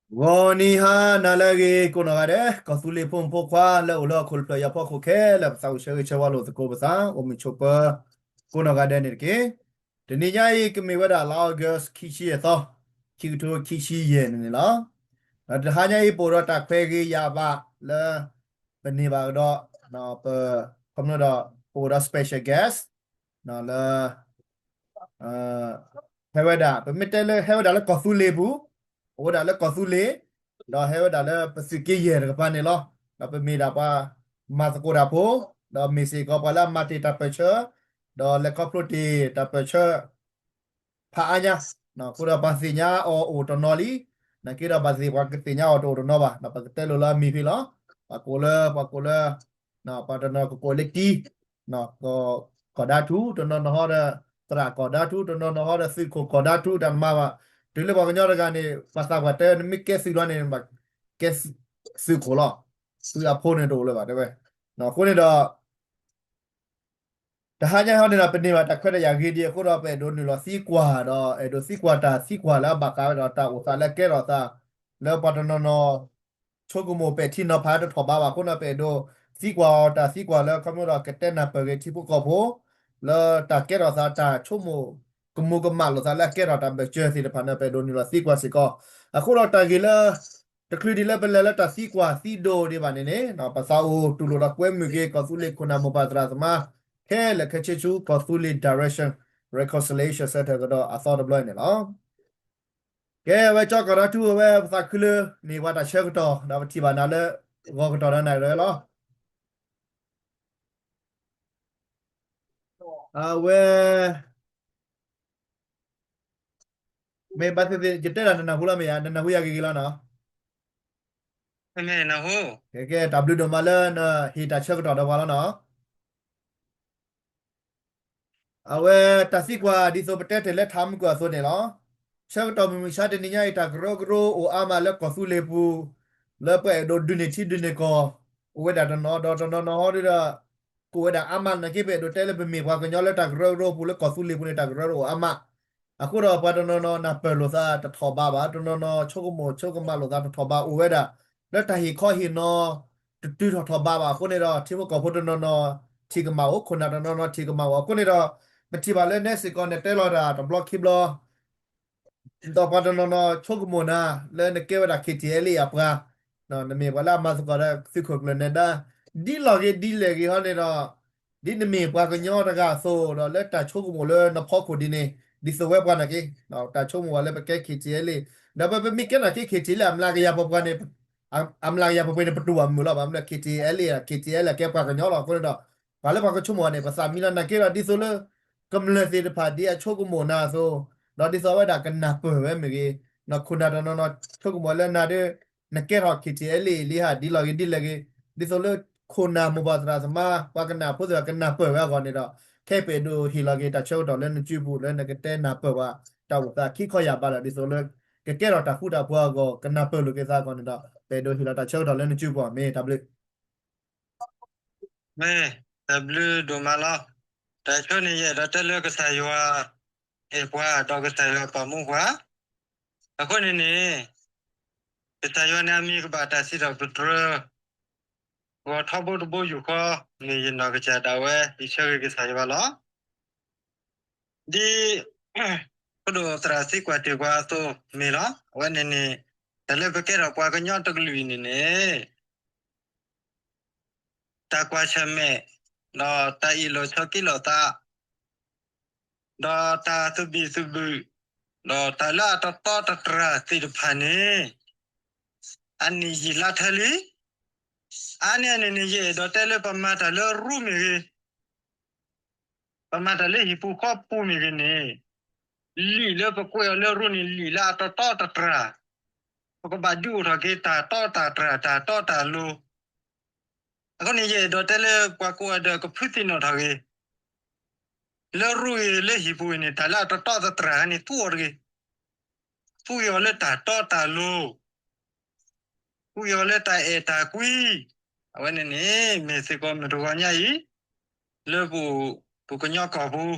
ဂီၤနံၤဟါနၤလၢအဂ့ၤ ကိးနီၢ်ဂၤဒဲး ကီၢ်သူလ့ၤဖိမုၣ်ဖိခွါလၢအိၣ်လၢဟီၣ်ခိၣ်တဖျၢၣ်ညါဖီခိၣ်ခဲလၢာ် ပသးအိၣ်ဆၢဂ့ၤဆၢဝါလိာ်သကိးပသး အိၣ်မုာ်ဆိးပၢၤ ကိးနီၢ်ဂၤဒဲးန့ၣ်တက့ၢ်. တနံၤညါအံၤ ကမ့ၢ်ဝဲဒၣ်လါ August ခံဆံယဲၢ်သီ, ခံကထိခံဆံယဲၢ်န့ၣ်န့ၣ်လီၤ. ဒီးတဟါညါအံၤ ပအိၣ်ဒီးတၢ်ခွဲးဂ့ၤယာ်ဘၣ်လၢ ပန့ၢ်ဘၣ်ကဒီး ပ ခီဖျိဒီး ပအိၣ်ဒီး special guest လၢ ဟဲဝဲဒၣ် ပမ့ၢ်တဲလၢဟဲဝဲဒၣ်လၢကီၢ်သူလ့ၤပူၤ, အိၣ်ဝဲဒၣ်လၢကီၢ်သူလ့ၤ, ဒီးဟဲဝဲဒၣ်လၢပသုးက့ယဲၢ်တကပၤန့ၣ်လီၤ. ဒီးပမ့ၢ်ဒၣ်ပှၤမၤသကိးတၢ်ဖိ, ဒီးမ့ၢ်စ့ၢ်ကီးပှၤလၢအမၤတ့ၢ်တၢ်ပၢၢ်ဆၢ, ဒီးလဲၤခီဖျိတ့ၢ်တၢ်ပၢၢ်ဆၢ ဖးအါညါ, အဃိဒီးပှၤသ့ၣ်ညါအီၤအိၣ်တနီၤလံ, နာ်က့ဒီးဘၣ်သ့ၣ်ပှၤကသ့ၣ်ညါအီၤတအိၣ်တနီၤဘၣ်, ဒီးပကတဲလိာ်လၢအမံၤဖဲလီၤ. ပှၤကိးလၢ ပှၤကိးလၢ ပှၤတနီၤကကိးလၢတံ ကီၢ်ဒါထူ, တနီၤနီၤဟီဒီး သရၣ်ကီၢ်ဒါထူ, တနီၤနီၤဟီဒီးသုးခိၣ်ကီၢ်ဒါထူ တၢ်တမၤဘၣ်. တုၤလၢပှၤကညီတဂၤန့ၣ် ပှၤသးပှၢ်တဲ နမ့ၢ်ကဲသုးလီၤန့ၣ် ဘၣ်ကဲသုးခိၣ်လီၤ. သုးအဖိန့ၣ်တအိၣ်လၢၤဘၣ်တဲဝဲ. အဃိန့ၣ်ဒီး တဟါညါဟီန့ၣ်ဒီး ပန့ၢ်ဘၣ်တၢ်ခွဲးတၢ်ယာ်ဂ့ၤဒံးအဃိဒီး ပအဲၣ်ဒိးနုာ်လီၤသံကွၢ်ဒီး အဲၣ်ဒိးသံကွၢ်တၢ်သံကွၢ်လၢအဘၣ်ဃးဒီးတၢ်အိၣ်သးလၢအကဲထီၣ်သး လၢပှၤတနီၤနီၤ ဆိကမိၣ်ပဲာ်ထံနီၤဖးတထီၣ်ဘးဘၣ်အဃိန့ၣ် ပအဲၣ်ဒိးသံကွၢ်အီၤတၢ်သံကွၢ်လၢခီဖျိဒီးကတဲနၢ်ပၢၢ်ဂ့ၤထံဖိကီၢ်ဖိ လၢတၢ်ကဲထီၣ်သးတၢ်ဆိကမိၣ်ကမူၤကမၣ်လိာ်သးလၢအကဲထီၣ်တၢ်ဘၢၣ်စၢၤသ့ၣ်တဖၣ်န့ၣ် ပအဲၣ်ဒိးနုာ်လီၤသံကွၢ်စ့ၢ်ကီး. အဃိဒီးတၢ်ဂ့ၢ်လၢ တချုးဒံးလၢပလဲၤလၢတၢ်သံကွၢ်သံဒိးဒံးဘၣ်န့ၣ်န့ၣ် ပသးအိၣ်တူၢ်လိာ်ဒီးကွဲမုာ်က့ၤ ကီၢ်သူလ့ၤခိၣ်နၢ်မိၢ်ပၢ်သရၣ်သမါ ခဲလၢာ်ခဲဆ့ဆူ ကီၢ်သူလ့ၤ Direction Reconciliation Centre ကဒီးအသီတဘျီန့ၣ်လီၤ. ကဲ အဝဲကၠီကီၢ်ဒါထူ အဝဲပသးခုလၢ မ့ၢ်ပှၤတၢ်ဆၢကတီၢ် ဒီးပထံၣ်ဘၣ်နၤလၢ ဂီၤကတီၢ်ဒီးနၤလၢလီၤ. အဝဲ မ့ၢ်ဘၣ်သ့ၣ်သ့ၣ် ယတဲဒၣ်နနၢ်ဟူလီၤမ့ၢ်ဧါ, နနၢ်ဟူယၤဂ့ၤဂ့ၤလီၤနီၤ. ကဲ တၢ်ဘျုးဒိၣ်မးလၢနဟ့ၣ်တၢ်ဆၢကတီၢ်ဒီးပှၤလီၤနီၤ. အဝဲတၢ်သံကွၢ်ဒ်သိးပတဲတ့ၢ်လၢထးမုၢ်ကွၢ်အသိးန့ၣ်လီၤ. ဆၢကတီၢ်မုၢ်မဆါတနံၤညါအံၤ တၢ်ကရၢကရိအိၣ်အါမးလၢကီၢ်သူလ့ၤပူၤ, လၢပှၤအဲၣ်ဒိးဒုးန့ၢ်ထံဒုးန့ၢ်ကီၢ် အိၣ်ဝဲဒၣ်တနီၤ ဒီးတနီၤနီၤဟီဒီး ကအိၣ်ဝဲဒၣ်အါမးနာ်က့ ပအဲၣ်ဒိးတဲလၢပမ့ၢ်ပှၤကညီလၢတၢ်ကရၢကရိပူၤလၢကီၢ်သူလ့ၤပူၤန့ၣ် တၢ်ကရၢကရိအိၣ်အါမး. အဃိဒီးပှၤတနီၤနီၤနၢ်ပၢၢ်လိာ်သးတထီၣ်ဘးဘၣ်, တနီၤနီၤဆိကမိၣ်ဆိကမးလိာ်သးတထီၣ်ဘးအိၣ်ဝဲဒၣ်, လၢတၢ်ဟ့ၣ်ခီဟ့ၣ်နီၤ တတုၤထီၣ်ထီၣ်ဘးဘၣ်အဃိန့ၣ်ဒီး ထံဖိကီၢ်ဖိတနီၤနီၤထံၣ်ကမၣ်အိၣ်, ခိၣ်နၢ်တနီၤနီၤထံၣ်ကမၣ်အိၣ်အဃိန့ၣ်ဒီး ပထံၣ်ဘၣ်လၢနဲစ့ၢ်ကီးနတဲလီၤတၢ်တဘျီခံဘျီ ဒီးပှၤတနီၤနီၤဆိကမိၣ်နၤ လၢနကဲဝဲဒၣ် KTLA အပှၤ, နမ့ၢ်ပှၤလၢအမၤသကိးဒီးသုးခိၣ်ကျၢၢ်နဲဒါ, ဒ်လီၢ်ဂ့ၤဒ်လဲၣ်ဂ့ၤဟီန့ၣ်ဒီး ဒ်နမ့ၢ်ပှၤကညီတဂၤအသိး ဒီးလၢတၢ်ဆိကမိၣ်လၢနဖီခိၣ်ဒ်န့ၣ် ဒ်သိးဝဲပှၤနာ်က့ တၢ်ဆိကမိၣ်ဝဲလၢပကဲ KTLA ဒီးပမ့ၢ်ကဲနာ်က့ KTLA အမျးကယၤပှဲၤပှဲၤန့ၣ် အမျးကယၤပှဲၤပှဲၤန့ၣ် ပတူၢ်ဘၣ်မုာ်လီၤဘၣ်, မ့ၢ် KTLA KTLA ကဲပှၤကညီလီၤအဃိန့ၣ်ဒီး ပှၤလၢပှၤကဆိကမိၣ်န့ၣ် ပသးမံလီၤနာ်က့ဒီး ဒ်သိးလၢ ကမျၢၢ်သ့ၣ်တဖၣ် ဒ်အဆိကမိၣ်နၤအသိး, ဒီးဒ်သိးဝဲဒၣ်ကနၢ်ပၢၢ်ဝဲမ့ၢ်ဂ့ၤ, ခိၣ်နၢ်တနီၤနီၤဆိကမိၣ်လၢနၤဒီး နကဲထီၣ် KTLA လံဧါ ဒ်လီၢ်ဂ့ၤဒ်လဲၣ်ဂ့ၤ, ဒ်သိးလၢခိၣ်နၢ်မိၢ်ပၢ်သရၣ်သမါ ပှၤကနၣ်ဖိသ့ၣ်တဖၣ်ကနၢ်ပၢၢ်ဝဲအဂီၢ်န့ၣ်ဒီး ခဲအံၤပအဲၣ်ဒိးဟ့ၣ်လီၤက့ၤတၢ်ဆၢကတီၢ်လၢနစုပူၤ လၢနကတဲနၢ်ပၢၢ်ဘၣ် တၢ်အိၣ်သးခံခီယၢ်ဘးဒီး ဒ်သိးလၢ ကကဲထီၣ်တၢ်ဃူတၢ်ဖိးအဂီၢ် ကနၢ်ပၢၢ်လိာ်က့ၤသးအဂီၢ်န့ၣ်ဒီး ပအဲၣ်ဒိးဟ့ၣ်လီၤတၢ်ဆၢကတီၢ်လၢနစုပူၤ မ့ၢ်တၢ်ဘျုး မ့ၢ်တၢ်ဘျုးဒိၣ်မးလီၤ. တၢ်ဆိန့ၣ် ယအဲၣ်ဒိးတဲလၢကစၢ်ယွၤ အဲၣ်ပှၤ ဒီးကစၢ်ယွၤပာ်မူပှၤ, အဃိန့ၣ်န့ၣ် ကစၢ်ယွၤန့ၣ်အမံၤကဘၣ်တၢ်စံးထီၣ်ပတြၢၤ ဂီၤထီဘိတဘိယူၢ်ဃီ မ့ၢ်ယနီၢ်ကစၢ်ဒၣ်ဝဲ ယဆၢဂ့ၤကစၢ်ယွၤလီၤ. ဒ် ပဒိၣ်သရၣ်သံကွၢ်တ့ၢ်ပှၤအသိးမ့ၢ်လီၤ. အဝဲန့ၣ်န့ၣ် တၢ်လၢပကဲထီၣ်ပှၤကညီတကလုာ်အံၤန့ၣ်န့ၣ် တၢ်ကွၢ်ဆၢၣ်မဲာ် ဒီးတၢ်အ့ၣ်လိာ်ဆိးက့လိာ်သး ဒီးတၢ်သဘံၣ်သဘုၣ် ဒီးတၢ်လၢအတတီတတြၢ်သ့ၣ်တဖၣ်န့ၣ် အနံၣ်ယံာ်လါထၢလံ. အါန့ၢ်အန့ၣ်န့ၣ် ယအဲၣ်ဒိးတဲလၢပမၤတၢ်လၢရူမ့ၢ်ဂ့ၤ ပမၤတၢ်လၢဟံၣ်ပူၤဃီပူၤမ့ၢ်ဂ့ၤန့ၣ် လံာ်လၢပကွဲးအီၤလၢရူန့ၣ် လံာ်လၢအတတီတတြၢ်, ပကဘၣ်ဒုးအိၣ်ထီၣ်က့ၤတၢ်တီတၢ်တြၢ် တၢ်တီတၢ်လိၤ. အဃိန့ၣ် ယအဲၣ်ဒိးတဲလၢပှၤကိးဂၤဒဲးကဖုသ့ၣ်နီၣ်ထီၣ်ဂ့ၤ လၢရူအံၤလၢဟံၣ်ပူၤအံၤန့ၣ် တၢ်လၢအတတီတတြၢ်န့ၣ် သူအီၤတဂ့ၤ, သူအီၤလၢတၢ်တီတၢ်လိၤ သူအီၤလၢတၢ်အဲၣ်တၢ်ကွံ, အဝဲန့ၣ်န့ၣ် မ့ၢ်စ့ၢ်ကီးမုၢ်တဂီၤညါအံၤ လၢပ ပကညီကီၢ်ပူၤ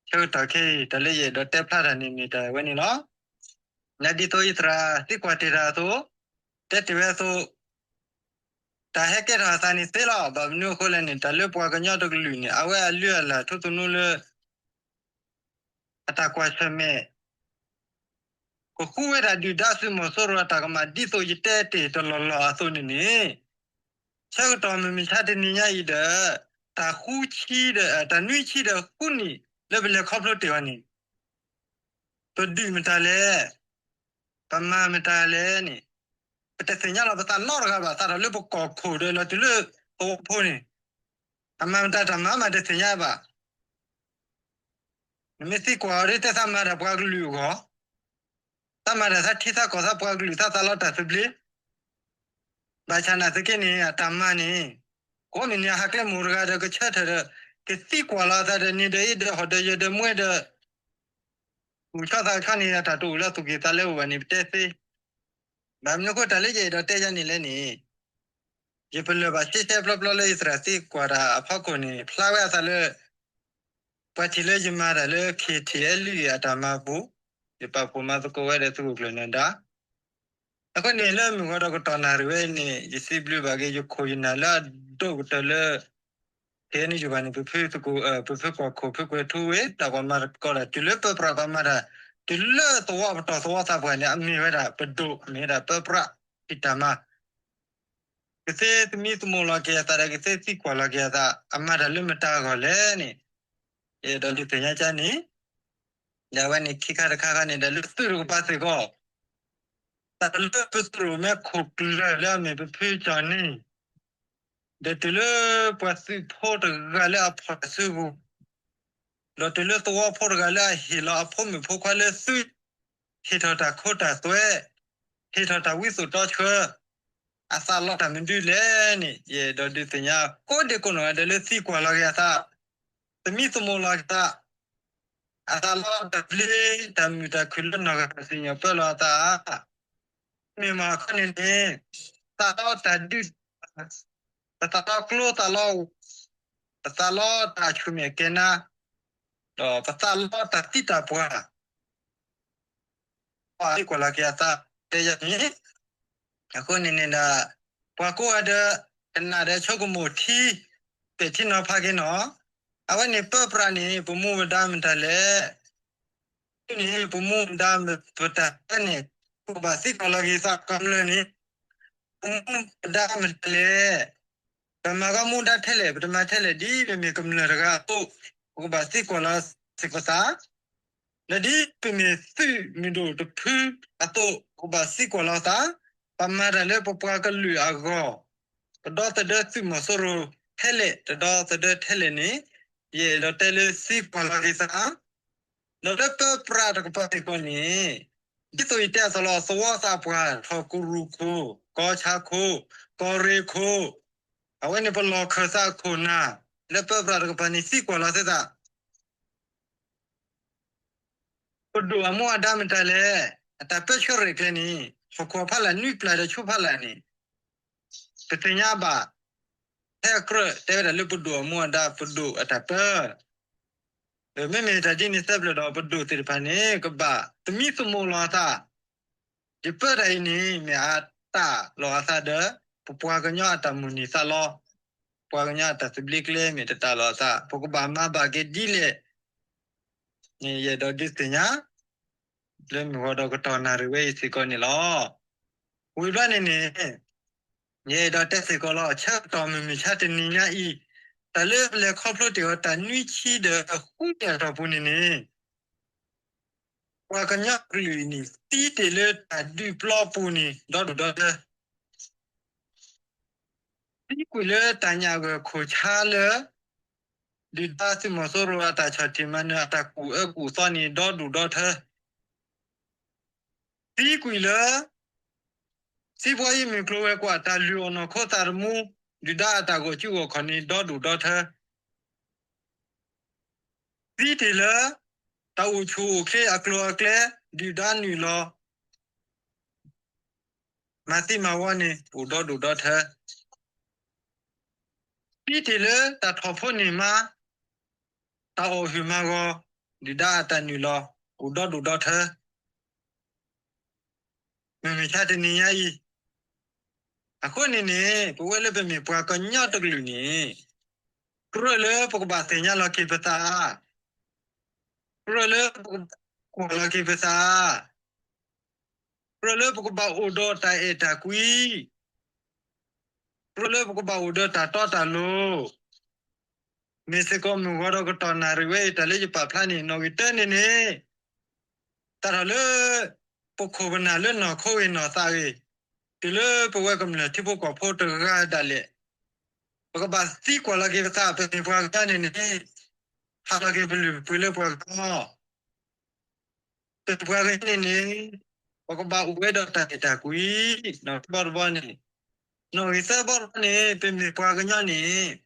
ဆၢကတီၢ်ခဲအံၤ တၢ်လၢယအဲၣ်ဒိးတဲဖျါတၢ်န့ၣ်မ့ၢ်တၢ်ဝဲန့ၣ်လီၤ. ဒ်သိးအံၣ်စရ့လးသံကွၢ်တ့ၢ်တၢ်အသိး, တဲတ့ၢ်ဝဲအသိး, တၢ်ဟဲကဲထီၣ်အသးန့ၣ်သ့လီၤ. ဘၣ်မနုၤအဃိလဲၣ်န့ၣ် တၢ်လၢပှၤကညီတကလုာ်န့ၣ် အဝဲအလုၢ်အလၢ်ထူသနူလၢ အတၢ်ကွၢ်ဆၢၣ်မဲာ် ကဃုဝဲဒၣ်ဒုၣ်ဒါသုးမီၤစိရိၤအတၢ်ကမၣ် ဒ်သိးယတဲတ့ၢ်တလီၢ်လီၢ်အသိးန့ၣ်န့ၣ်, ဆၢကတီၢ်မုၢ်မဆါတနံၤညါအံၤဒီး တၢ်ဃုဆံဒီး တၢ်နွံဆံဒီးဃုနံၣ်လၢပလဲၤခီဖျိတ့ၢ်အီၤန့ၣ် ပဒုၣ်မတၤလဲၣ်, ပမၤမတၤလဲၣ်န့ၣ် ပတသ့ၣ်ညါလီၤပသးနီတဂၤဘၣ်. သးထီၣ်လၢပကီၢ်ခိၣ်ဒီးလီၤတုၤလၢသဝီဖိန့ၣ် အမၤမတၤတၢ်မၤမးတသ့ၣ်ညါဘၣ်. နမ့ၢ်သံကွၢ်အီၤဒ်တဲသးမၤတၢ်ပှၤကလုာ်အဂီၢ်, သးမၤတၢ်သးထံသးကီၢ်သးပှၤကလုာ်သးသးလီတၢ်သဘျ့, ဘၣ်ဆၣ်နာ်သက့န့ၣ် အတၢ်မၤန့ၣ် ကိးမုၢ်နံၤအဟးကျဲမိၢ်တဂၤဒီးကဆၢထၢၣ်ဒီး ကသံကွၢ်လီၤအသးဒီး နံၤဒီးအ့ဒီးဟီၣ်ဒီးယၢၤဒီးမွဲဒီး ဂုၢ်ဆီသးဆီန့ၣ်အတၢ်တအိၣ်လၢအသူၣ်က့ၢ်သးလဲအိၣ်ဘၣ်န့ၣ် ပတဲသ့. ဘၣ်မနုၤအဃိတၢ်လၢယအဲၣ်ဒိးတဲယၤန့ၣ်လဲၣ်န့ၣ် ယပလၢၢ်ဘၣ်ရှဲရှဲပျီပျီလၢအံၣ်စရ့လးသံကွၢ်တၢ်အဖီခိၣ်န့ၣ် ဖျါဝဲအသးလၢ ပှၤထံၣ်လၢယမၤတၢ်လၢ ခ့ၣ်ထံၣ်အဲလံၣ်အတၢ်မၤပူၤ, ယပာ်ဖှိၣ်မၤသကိးဝဲဒီးသုးခိၣ်ကျၢၢ်နၢၤဒါ အဃိန့ၣ်လၢမုၢ်ဂီၤဒီးကတီၢ်နၣ်ရံၣ်ဝဲအံၤန့ၣ် ယစံးဘျုးဘၣ်က့ၤယခိၣ်ယနၢ်လၢအဒိၣ်ကတၢၢ်လၢ ခဲအံၤန့ၣ်ယဘၣ်န့ၣ် ပဖုသကိး ပဖုကွၢ်ခိၣ်ဖုကွဲၤထူဝ့ တၢ်ကွၢ်မၤသကိးတၢ် တုၤလၢပၢပြးကွၢ်မၤတၢ် တုၤလၢသဝီပတီၢ်သဝီသးပှၢ်န့ၣ် အမ့ၢ်ဝဲဒၣ်ပဒိၣ် အမ့ၢ်ဝဲဒၣ်ပၢပြး ဖံးတၢ်မၤ ကသ့သမံသမိးလီၤက့ၤအသးဒီး ကသ့သံကွၢ်လီၤက့ၤအသး အမၤတၢ်လၢမတၤအဂီၢ်လဲၣ်န့ၣ် ယအဲၣ်ဒိးဒုးသ့ၣ်ညါကန့ၣ် ဒီးအဝဲန့ၣ်ခံခါတခါခါန့ၣ် ဒီးလၢသုးတကပၤစ့ၢ်ကီး တၢ်လၢပသုးရိၣ်မဲခိၣ်ကျၢၢ်လၢအမ့ၢ်ပဖုကၠီၣ်န့ၣ် ဒီးတုၤလၢပှၤသုးဖိတဂၤလၢအဖီၣ်တၢ်စုပူၤ, ဒီးတုၤလၢသဝီဖိတဂၤလၢအဟ့ၣ်လီၤအဖိမုၣ်ဖိခွါလၢသုး ဟ့ၣ်ထီၣ်တၢ်ခိတၢ်သွဲ, ဟ့ၣ်ထီၣ်တၢ်ဝံသိၣ်တီဆှၢ, အသးလီတၢ်မနုၤလဲၣ်န့ၣ် ယအဲၣ်ဒိးဒုးသ့ၣ်ညါ ကိးဒံကိးနီၢ်ဂၤဒဲးလၢသံကွၢ်လီၤက့ၤအသး, သမံသမိးလီၤက့ၤသး, အသးလီတၢ်ဘျ့ တၢ်မုာ်တၢ်ခုၣ်လၢနီၢ်ဂၤတၢ်စံၣ်ညီၣ်ပၢလီၤအသးဧါ. မ့ၢ်မးအခီန့ၣ်န့ၣ် သးလီတၢ်ဒုး ပသးလီကျိသးလီ, ပသးလီတၢ်ဆူၣ်မဲာ်ကဲနါ, ဒီးပသးလီတၢ်သံတၢ်ပှၢ် ပှၤသံကွၢ်လီၤက့ၤအသး တဲယၤန့ၣ်, အဃိန့ၣ်န့ၣ်ဒီး ပှၤကိးဂၤဒဲး ကနၣ်ဒီးဆိကမိၣ်ထံ ပဲာ်ထံနီၤဖးက့ၤနီၤ, အဝဲန့ၣ်ပၢပြးန့ၣ် ပမူပဒါမတၤလဲၣ်, န့ၣ် ပမူပဒါပတၢ်တဲန့ၣ် ပကဘၣ်သံကွၢ်လီၤက့ၤသးကမျၢၢ်န့ၣ် ပမူပဒါမတၤလဲၣ်, ပမၤကီမူဒါထဲလဲၣ် ပတမၤထဲလဲၣ် ဒ်ပမ့ၢ်ကမျၢၢ်တဂၤအသိး ပကဘၣ်သံကွၢ်လီၤစ့ၢ်ကီးသး ဒီးဒ်ပမ့ၢ်သုးမုၢ်ဒိၣ်တဖုအသိး ပကဘၣ်သံကွၢ်လီၤသး, ပမၤတၢ်လၢပပှၤကလုာ်အဂီၢ်, ပဒီသဒၢသုးမီၤစိရိၤထဲလဲၣ် တဒီသဒၢထဲလဲၣ်န့ၣ် ယအဲၣ်ဒိးတဲလၢသံကွၢ်လီၤက့ၤသး, ဒီးလၢပၢပြးတကပၤစ့ၢ်ကီးန့ၣ် ဒ်သိးယတဲအသိးလီၤ သဝီသးပှၢ် ထီၣ်ကရူၢ်ခိၣ် ကီၢ်ဆၣ်ခိၣ် ကီၢ်ရ့ၣ်ခိၣ်, အဝဲန့ၣ်ပလီၢ်ခၢၣ်သးခိၣ်နၢ် လၢပၢပြးတကပၤန့ၣ် သံကွၢ်လီၤသုသး ပဒိၣ်အမူအဒါမတၤလဲၣ်, အတၢ်ပၢဆှၢရဲၣ်ကျဲၤန့ၣ် ဟီၣ်ခိၣ်ဖးလာ်နွံပျၢ်ဒီးဆူဖးလာ်န့ၣ် ပသ့ၣ်ညါဘၣ် ထဲအကြၢးတဲဝဲဒၣ်လၢပဒိၣ်အမူအဒါ ပဒိၣ်အတၢ်ပၢ မ့မ့ၢ်တၢ်ဒ်န့ၣ်သတးဖျၢၣ်ဒီး ပဒိၣ်သ့ၣ်တဖၣ်န့ၣ် ကဘၣ်သမံသမိးလီၤအသး, ယပၢတၢ်အံၤန့ၣ် မ့ၢ်အတၢ်လီၤအသးဒီး ပပှၤကညီအတၢ်မိၣ်န့ၢ်သးလီ, ပှၤကညီအတၢ်သဘျ့ကျဲမ့ၢ်တၢ်လီၤအသး ပကဘၣ်မၤဘၣ်က့ၤဒ်လဲၣ်န့ၣ် ယအဲၣ်ဒိးဒုးသ့ၣ်ညါ လၢမုၢ်ဂီၤဒီးကတီၢ်နၣ်ရံၣ်ဝဲအံၤစ့ၢ်ကီးန့ၣ်လီၤ. ဝံၤဘျီန့ၣ်န့ၣ် ယအဲၣ်ဒိးတဲစ့ၢ်ကီးလီၤ ဆၢကတီၢ်မုၢ်မဆါတနံၤညါအံၤ တၢ်လၢပလဲၤခီဖျိတ့ၢ်အီၤတၢ်နွံဆံဒီးဃုနံၣ်အတီၢ်ပူၤန့ၣ်န့ၣ် ပှၤကညီကလုာ်အံၤန့ၣ် သံတ့ၢ်လၢတၢ်ဒုးပျီပူၤန့ၣ် ဒီဒူၣ်ဒီထၢ သံကွံာ်လၢတၢ်ညၣ်ဂၢၢ်ခိၣ်ဆါလၢ ဒုၣ်ဒါသုးမီၤစိရိၤအတၢ်ဆီၣ်တံၢ်မၤနၢၤအတၢ်ကူၣ်အၢကူၣ်သီန့ၣ် ဒီဒူၣ်ဒီထၢ သံကွံာ်လၢ စံးပှၤယံမုၢ်ကျိၤဝဲၤကွာ်တၢ်လုၢ်အီၣ်နီၢ်ခိသးသမူ ဒုၣ်ဒါအတၢ်ဂီၤစုဂီၤခီၣ်န့ၣ် ဒီဒူၣ်ဒီထၢ သံတ့ၢ်လၢ တၢ်အိၣ်ဆူၣ်အိၣ်ချ့အကျိၤအကျဲ ဒုၣ်ဒါနုာ်လီၤ မၤသံမၤဝီန့ၣ် အိၣ်ဒီဒူၣ်ဒီထၢ သံတ့ၢ်လၢတၢ်ထီၣ်ဖိန့ၢ်မါ တၢ်အီၣ်ဟုၣ်မၤဂီၤ ဒုၣ်ဒါအတၢ်နုာ်လီၤ အိၣ်ဒီဒူၣ်ဒီထၢ မုၢ်မဆါတနံၤညါအံၤ, အဃိန့ၣ်န့ၣ် ပဝဲလၢပမ့ၢ်ပှၤကညီတကလုာ်န့ၣ် ကြၢးလၢပကဘၣ်သ့ၣ်ညါလီၤက့ၤပသး, ကြၢးလၢပကဘၣ်ကွၢ်လီၤက့ၤပသး, ကြၢးလၢပကဘၣ်အိၣ်ဒီးတၢ်အဲၣ်တၢ်ကွံ, ကြၢးလၢပကဘၣ်အိၣ်ဒီးတၢ်တီတၢ်လိၤ, မ့ၢ်စ့ၢ်ကီးမုၢ်ဂီၤဒီးကတီၢ်နၣ်ရံၣ်ဝဲအံၤ တၢ်လၢယပာ်ဖျါန့ၣ် နီၣ်ဂံၢ်တၢန့ၣ်န့ၣ် စးထီၣ်လၢ ပခိၣ်ပနၢ်လၢနီၢ်ခိဂ့ၤနီၢ်သးဂ့ၤ, တုၤလၢပဝဲကမျၢၢ်ထံဖိကီၢ်ဖိတဂၤဒၣ်လဲာ်, ပကဘၣ်သံကွၢ်လီၤက့ၤပသး ပမ့ၢ်ပှၤကညီန့ၣ်န့ၣ်, ဟးလီၤက့ၤပလုၢ်ပပှ့ၤလၢပှၤကညီ ပမ့ၢ်ပှၤကညီန့ၣ်န့ၣ်, ပကဘၣ်အိၣ်ဝဲဒီးတၢ်အဲၣ်တၢ်ကွံ, နီၣ်ဂံၢ်တဘီတဘီန့ၣ်, နီၣ်ဂံၢ်သၢဘီတဘီန့ၣ် ပမ့ၢ်ပှၤကညီန့ၣ်,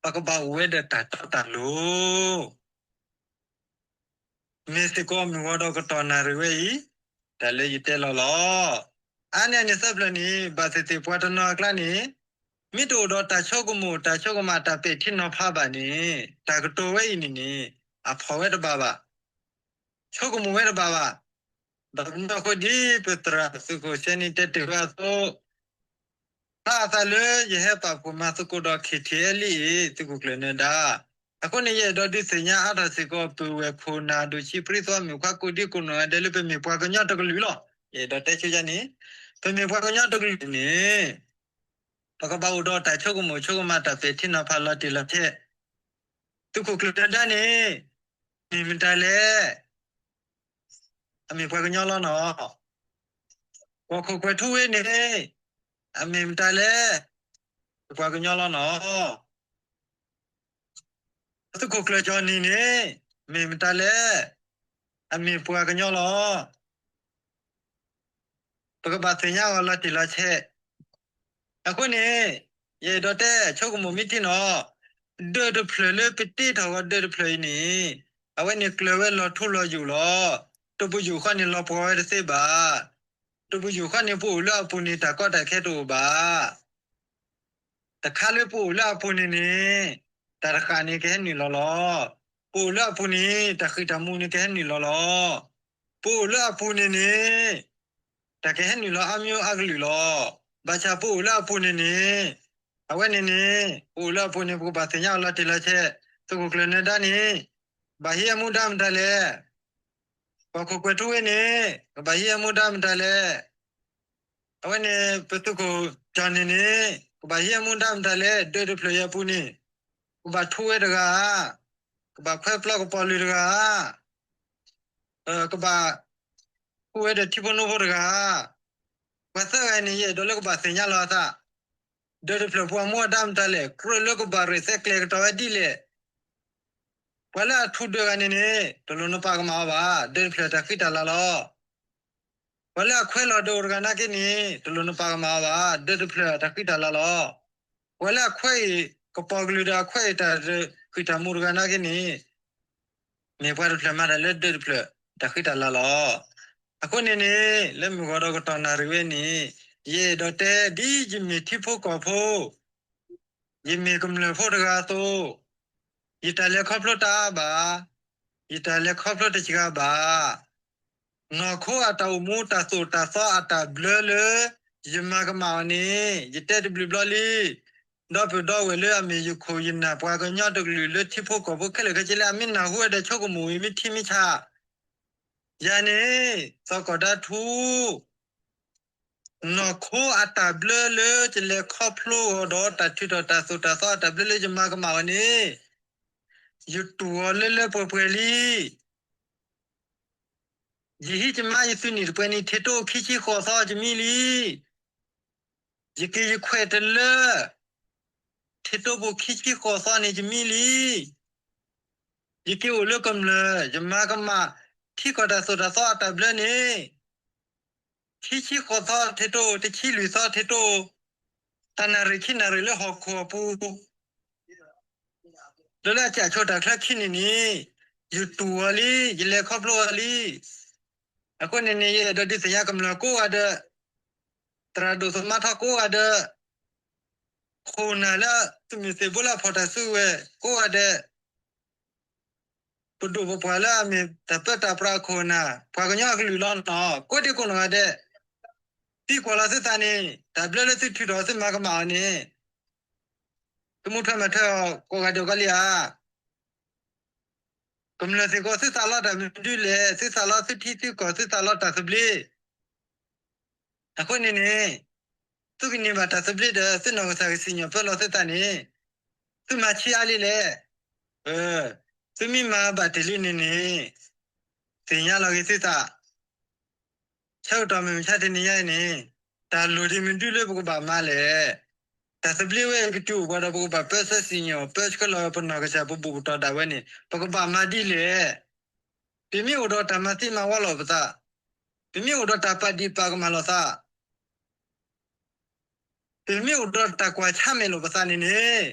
ပကဘၣ်အိၣ်ဝဲဒီးတၢ်တီတၢ်လိၤ မ့ၢ်စ့ၢ်ကီးမုၢ်ဂီၤဒီးကတီၢ်နၣ်ရံၣ်ဝဲအံၤ, တၢ်လၢယတဲလီၤလီၤ. အါန့ၢ်အန့ၣ်သၢဖျၢၣ်န့ၣ် ဘၣ်သ့ၣ်သ့ၣ်ပှၤတနီၤအကျါန့ၣ်, မ့ၢ်တအိၣ်ဒီးတၢ်ဆိကမိၣ်တၢ်ဆိကမးတၢ်ပဲာ်ထံနီၤဖးဘၣ်န့ၣ်, တၢ်ကတိၤဝဲအံၤန့ၣ်န့ၣ်, အဖီၣ်ဝဲတဘၣ်ဘၣ်, ဆိကမိၣ်ဝဲတဘၣ်ဘၣ်. ဘၣ်မနုၤအဃိဒ်ပသရၣ်သုးခိၣ်စဲန့ၣ်တဲတ့ၢ်ဝဲအသိး ဖျါအသးလၢယဟဲပာ်ဖှိၣ်မၤသကိးဒီး ခ့ၣ်ထံၣ်အဲလံအ့ၣ် သုးခိၣ်ကျၢၢ်နၢၤဒါ, အဃိန့ၣ် ယအဲၣ်ဒိးဒုးသ့ၣ်ညါအါထီၣ်စ့ၢ်ကီး ပုၢ်ဝဲၢ်ခိၣ်နၢ်ဒိၣ်ဆံးပြံသွါမုၣ်ခွါကိးဒံကိးနီၢ်ဂၤဒဲးလၢပမ့ၢ်ပှၤကညီတကလုာ်လီၤ. ယအဲၣ်ဒိးတဲဆူညါန့ၣ်, ပမ့ၢ်ပှၤကညီတကလုာ်န့ၣ် ပကဘၣ်အိၣ်ဒီးတၢ်ဆိကမိၣ်ဆိကမးတၢ်ပဲာ်ထံနီၤဖးလီၤတံၢ်လီၤဆဲး, သုးခိၣ်ကျၢၢ်နၢၤဒါန့ၣ် မ့ၢ်မတၤလဲၣ် အမ့ၢ်ပှၤကညီလီၤနီၤ. ကီၢ်ခိၣ်ကွဲၤထူဝ့န့ၣ် အမ့ၢ်မတၤလဲၣ်, ပှၤကညီလီၤနီၤ. သုးခိၣ်ကျၢၢ်ကၠီၣ်နံၣ်န့ၣ် မ့ၢ်မတၤလဲၣ်, အမ့ၢ်ပှၤကညီလီၤ. ပကဘၣ်သ့ၣ်ညါအီၤလီၤတံၢ်လီၤဆဲး. အဃိန့ၣ် ယအဲၣ်ဒိးတဲဆိကမိၣ်မ့ၢ်ထံနီၤ, ဒၢးတဖျၢၣ်လၢပတ့ထီၣ်ဂီၤဒၢးတဖျၢၣ်အံၤန့ၣ်, အဝဲန့ၣ်ကျၢၤဝဲလီၤထူလီၤယိာ်လီၤ. တပယူာ်ဃီန့ၣ်လီၤပှီၢ်ဝဲတသ့ဘၣ်. တပယူာ်ဃီန့ၣ် ပအိၣ်လၢအပူၤန့ၣ် တၢ်ကီတၢ်ခဲတအိၣ်ဘၣ်. တခါလၢပအိၣ်လၢအပူၤန့ၣ်န့ၣ်, တၢ်တဃာ်န့ၣ်ကဟဲနုာ်လီၤလီၤ. ပအိၣ်လၢအပူၤန့ၣ် တၢ်ဃံၣ်တၢ်မူန့ၣ်ကဟဲနုာ်လီၤလီၤ. ပအိၣ်လၢအပူၤန့ၣ်န့ၣ်, တၢ်ကဟဲနုာ်လီၤအါမံၤအါကလုာ်လီၤ. ဘၣ်ဆၣ်ပအိၣ်လၢအပူၤန့ၣ်န့ၣ်, အဝဲန့ၣ်န့ၣ် ပအိၣ်လၢအပူၤန့ၣ် ပကဘၣ်သ့ၣ်ညါအီၤလီၤတံၢ်လီၤဆဲး. သုးခိၣ်ကျၢၢ်နၢၤဒါန့ၣ် ကဘၣ်ဟံးအမူဒါမတၤလဲၣ်. ကီၢ်ခိၣ်ကွဲၤထူဝ့န့ၣ် ကဘၣ်ဟံးအမူဒါမတၤလဲၣ်. အဝဲန့ၣ် ပသုးခိၣ်ကၠီၣ်နံၣ်န့ၣ် ကဘၣ်ဟံးအမူဒါမတၤလဲၣ်. ဒၢးတဖျၢၣ်အံၤအပူၤန့ၣ် ကဘၣ်ထူဝဲတဂၤဧါ, ကဘၣ်ခွဲးပျီကပီၤလုာ်တဂၤဧါ, ကဘၣ် ထူဝဲဒီးထံဖိနိဖိတဂၤဧါ. ပှၤသၢဂၤအံၤန့ၣ် ယအဲၣ်ဒိးလၢကဘၣ်သ့ၣ်ညါလီၤအသး, ဒၢးတဖျၢၣ်ပူၤအမူအဒါမတၤလဲၣ်, ကြၢးလၢကဘၣ်ရဲၣ်သဲကျဲၤကတီၤဝဲဒ်လဲၣ်. ပှၤလၢအထူဒၢးဂၤန့ၣ်န့ၣ် တလိၣ်နပာ်ကမၣ်အီၤဘၣ်, ဒၢးတဖျၢၣ်တၢ်ဃံတၢ်လၤလီၤ. ပှၤလၢအခွဲးလီၤဒၢးအိၣ်တဂၤနာ်က့န့ၣ် တလိၣ်နပာ်ကမၣ်အီၤဘၣ်, ဒၢးတဖျၢၣ်တၢ်ဃံတၢ်လၤလီၤ. ပှၤလၢအခွဲးအံၤ ကပီၤကလုာ်ဒီးအခွဲးအံၤတၢ်ဃံၢ်တၢ်မူတဂၤနာ်က့န့ၣ် မ့ၢ်ပှၤတဖျၢၣ်မၤတၢ်လၢဒၢးတဖျၢၣ်တၢ်ဃံတၢ်လၤလီၤ. အဃိန့ၣ်န့ၣ် လၢမုၢ်ဂီၤဒီးကတီၢ်နၣ်ရံၣ်ဝဲန့ၣ် ယအဲၣ်ဒိးတဲဒ်ယမ့ၢ်ထံဖိကီၢ်ဖိ ယမ့ၢ်ကမျၢၢ်ဖိတဂၤအသိး, ယတၢ်လဲၤခီဖျိတအါဘၣ်, ယတၢ်လဲၤခီဖျိတစှၤဘၣ်. နီၢ်ခိအတၢ်အိၣ်မူတၢ်သိၣ်တၢ်သီအတၢ်ဘျၢလၢ ယမၤကမၣ်အီၤန့ၣ် ယတဲတဘျုးဘျီလံ. ဒီပုၢ်ဒီဝဲၢ်လၢအမ့ၢ်ယခိၣ်ယနၢ်ပှၤကညီတကလုာ်လၢထံဖိကီၢ်ဖိခဲလၢာ်ခဲဆ့လၢအမ့ၢ်နၢ်ဟူဝဲဒီးဆိကမိၣ်ဝံၤမ့ၢ်ထံမ့ၢ်ဆး ယၤန့ၣ် သီၣ်ကီၢ်ဒါထူ နီၢ်ခိအတၢ်ဘျၢလၢယလဲၤခီဖျိအီၤဒီးတၢ်ထုးထီၣ်တၢ်သိၣ်တၢ်သီအတၢ်ဘျၢလၢယမၤကမၣ်အီၤန့ၣ် ယတူၢ်အီၤလၢလၢပှဲၤပှဲၤလံ. ယဟံးယမါယသုးနံၣ်တပှဲၤန့ၣ် ထံတိအိၣ်ခံဆံဃိးသီယမံလံ. ယက့ၤယခွဲးတလၢ ထံတိပူၤခံဆံဃိးသီန့ၣ်ယမံလံ. ယက့ၤအိၣ်လၢကမျၢၢ် ယမၤကမၣ် ထံကီၢ်တၢ်သိၣ်တၢ်သီအတၢ်ဘျၢန့ၣ် ခံဆံဃိးသီထံတိအိၣ် တဆံလွံၢ်သီထံတိအိၣ် တၢ်နၣ်ရံၣ်ခံနၣ်ရံၣ်လၢဟီၣ်ခိၣ်အပူၤ ဒီးလၢအကၠၣ်ဆိတၢ်ချၢခံန့ၣ်န့ၣ် ယတူၢ်အီၤလံ ယလဲၤခီဖျိအီၤလံ. အဃိန့ၣ်န့ၣ် ယအဲၣ်ဒိးဒုးသ့ၣ်ညါကမျၢၢ်ကိးဂၤဒဲး, သရၣ်ဒိၣ်သမါထီကိးဂၤဒဲး, ခိၣ်နၢ်လၢသုးမုၢ်သံၣ်ဘိလၢအဖီၣ်တၢ်စုကဝဲၤကိးဂၤဒဲး, ပဒိၣ်ပပှၢ်လၢအမ့ၢ်တၢ်ပၢတၢ်ပြးအခိၣ်အနၢ်, ပှၤကညီအကလုာ်လီၤနီၤ, ကိးဒံကိးနီၢ်ဂၤဒဲး သံကွၢ်လီၤသုသးန့ၣ် တၢ်ဘျၢလၢသုထုးထီၣ်သုမၤကမၣ်အီၤန့ၣ် သုမူထွဲမၤထွဲအီၤကိးဂၤဒဲးကီလံဧါ. ကမျၢၢ်သ့ၣ်ကီး သုသးလီတၢ်မနုၤလဲၣ်, သုသးလီသုထံသုကီၢ် သုသးလီတၢ်သဘျ့. အဃိန့ၣ်န့ၣ် သုကန့ၢ်ဘၣ်တၢ်သဘျ့ဒီး သုနီၢ်ကစၢ်ကစံၣ်ညီၣ်ပၢလီၤသုသးန့ၣ် သုမၤဆံးအါလံလဲၣ်. သုမ့ၢ်မၤဘၣ်တ့ၢ်လံန့ၣ်န့ၣ် သ့ၣ်ညါလီၤက့ၤသုသး ဆၢကတီၢ်မုၢ်မဆါတနံၤညါအံၤန့ၣ် တၢ်လိၣ်ဒံးမနုၤလၢပကဘၣ်မၤလဲၣ်. တၢ်သဘျ့ဝဲအံၤကတုၤအိၣ်ပှၤဒီး ပကဘၣ်ပၢဆှၢစံၣ်ညီၣ် ပၢဆှၢလီၤပနီၢ်ကစၢ်ပဘူၣ်ပတီၢ်ဒၣ်ဝဲန့ၣ် ပကဘၣ်မၤဒ်လဲၣ်. ပမ့ၢ်အိၣ်ဒီးတၢ်မၤသံမၤဝီလိာ်ပသး, ပမ့ၢ်အိၣ်ဒီးတၢ်ပာ်ဒံးပာ်ကမၣ်လိာ်သး ပမ့ၢ်အိၣ်ဒီးတၢ်ကွၢ်ဆါမဲာ်လိာ်ပသးန့ၣ်န့ၣ်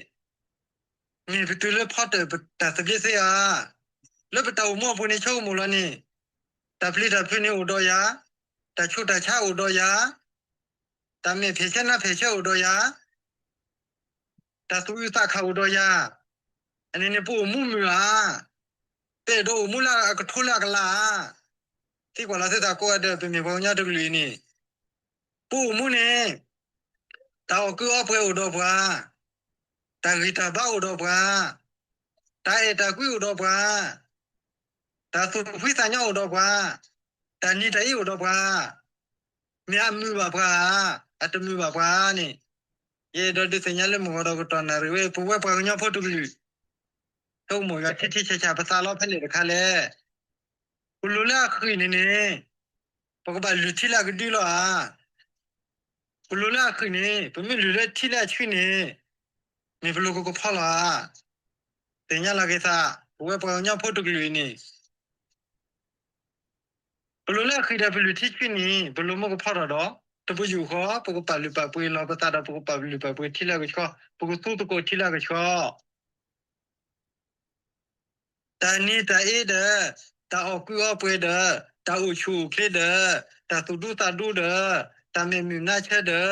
မ့ၢ်ပတုၤလၢဖီတၢၣ်တၢ်သဘျ့သ့ဧါ. လၢပတၢ်အိၣ်မူအပူၤန့ၣ် ဆိကမိၣ်လီၤန့ၣ် တၢ်ပျံၤတၢ်ဖုးန့ၣ်အိၣ်ဒီးယၤ, တၢ်ဆူးတၢ်ဆါအိၣ်ဒီးယၤ, တၢ်မဲာ်ဖံးဆၢနါဖံးဆၢအိၣ်ဒီးယၤ, တၢ်သူၣ်အုးသးခးအိၣ်ဒီးယၤ, အန့ၣ်န့ၣ် ပအိၣ်မူမုာ်ဧါ. ပအဲၣ်ဒိးအိၣ်မူလၢအကထိလၢအကလးဧါ. သံကွၢ်လီၤသုသးကိးဂၤဒဲး ပမ့ၢ်ပှၤကညီတကလုာ်အံၤန့ၣ် ပအိၣ်မူန့ၣ် တၢ်အီၣ်ကုၢ်အီပှဲၤအိၣ်ဒီးပှၤ, တၢ်ဂံၢ်တၢ်ဘါအိၣ်ဒီးပှၤ, တၢ်အဲၣ်တၢ်ကွံအိၣ်ဒီးပှၤ, တၢ်သူၣ်ဖှံသးညီအိၣ်ဒီးပှၤ, တၢ်နံၤတၢ်အ့အိၣ်ဒီးပှၤ, မ့ၢ်အမုာ်ဘၣ်ပှၤဧါ, အတမုာ်ဘၣ်ပှၤဧါန့ၣ် ယအဲၣ်ဒိးဒုးသ့ၣ်ညါလၢမုၢ်ဂီၤဒီးကတီၢ်နၣ်ရံၣ်ဝဲ ပဝဲပှၤကညီဖိတကလုာ် ဆိကမိၣ်ယွၤထံထံဆးဆး ပသးလီဖဲလဲၣ်တခါလဲၣ်. ပလိၤလၢအဃံၢ်န့ၣ်န့ၣ် ပကဘၣ်လုၢ်ထံလၢအကဒုလီၤဧါ. ပလိၤလၢအဃံၢ်န့ၣ် ပမ့ၢ်လုၢ်လၢထံလၢအဆှံန့ၣ် မ့ၢ်ပလိၤကကဖီလီၤဧါ. သ့ၣ်ညါလီၤက့ၤသး ပဝဲပှၤကညီဖိတကလုာ်အံၤန့ၣ် ပလိၤလၢအဃံၢ်ဒီးပလုၢ်ထံဆှံန့ၣ် ပလိၤမ့ၢ်ကဖီထီၣ်ဒီး တပယူာ်ဃီ ပကပာ်လုၢ်ပာ်ပှ့ၤလီၤပသးဒီး ပကပာ်လုၢ်ပာ်ပှ့ၤထံလၢအကဆှီ, ပကသူသကိးထံလၢအကဆှီ တၢ်နံၤတၢ်အ့ဒီး တၢ်အီၣ်ကုၢ်အီပှဲၤဒီး တၢ်အိၣ်ဆူၣ်အိၣ်ချ့ဒီး တၢ်သူၣ်ဒူသးဒူဒီး တၢ်မဲာ်မုာ်နါဆၢဒီး တၢ်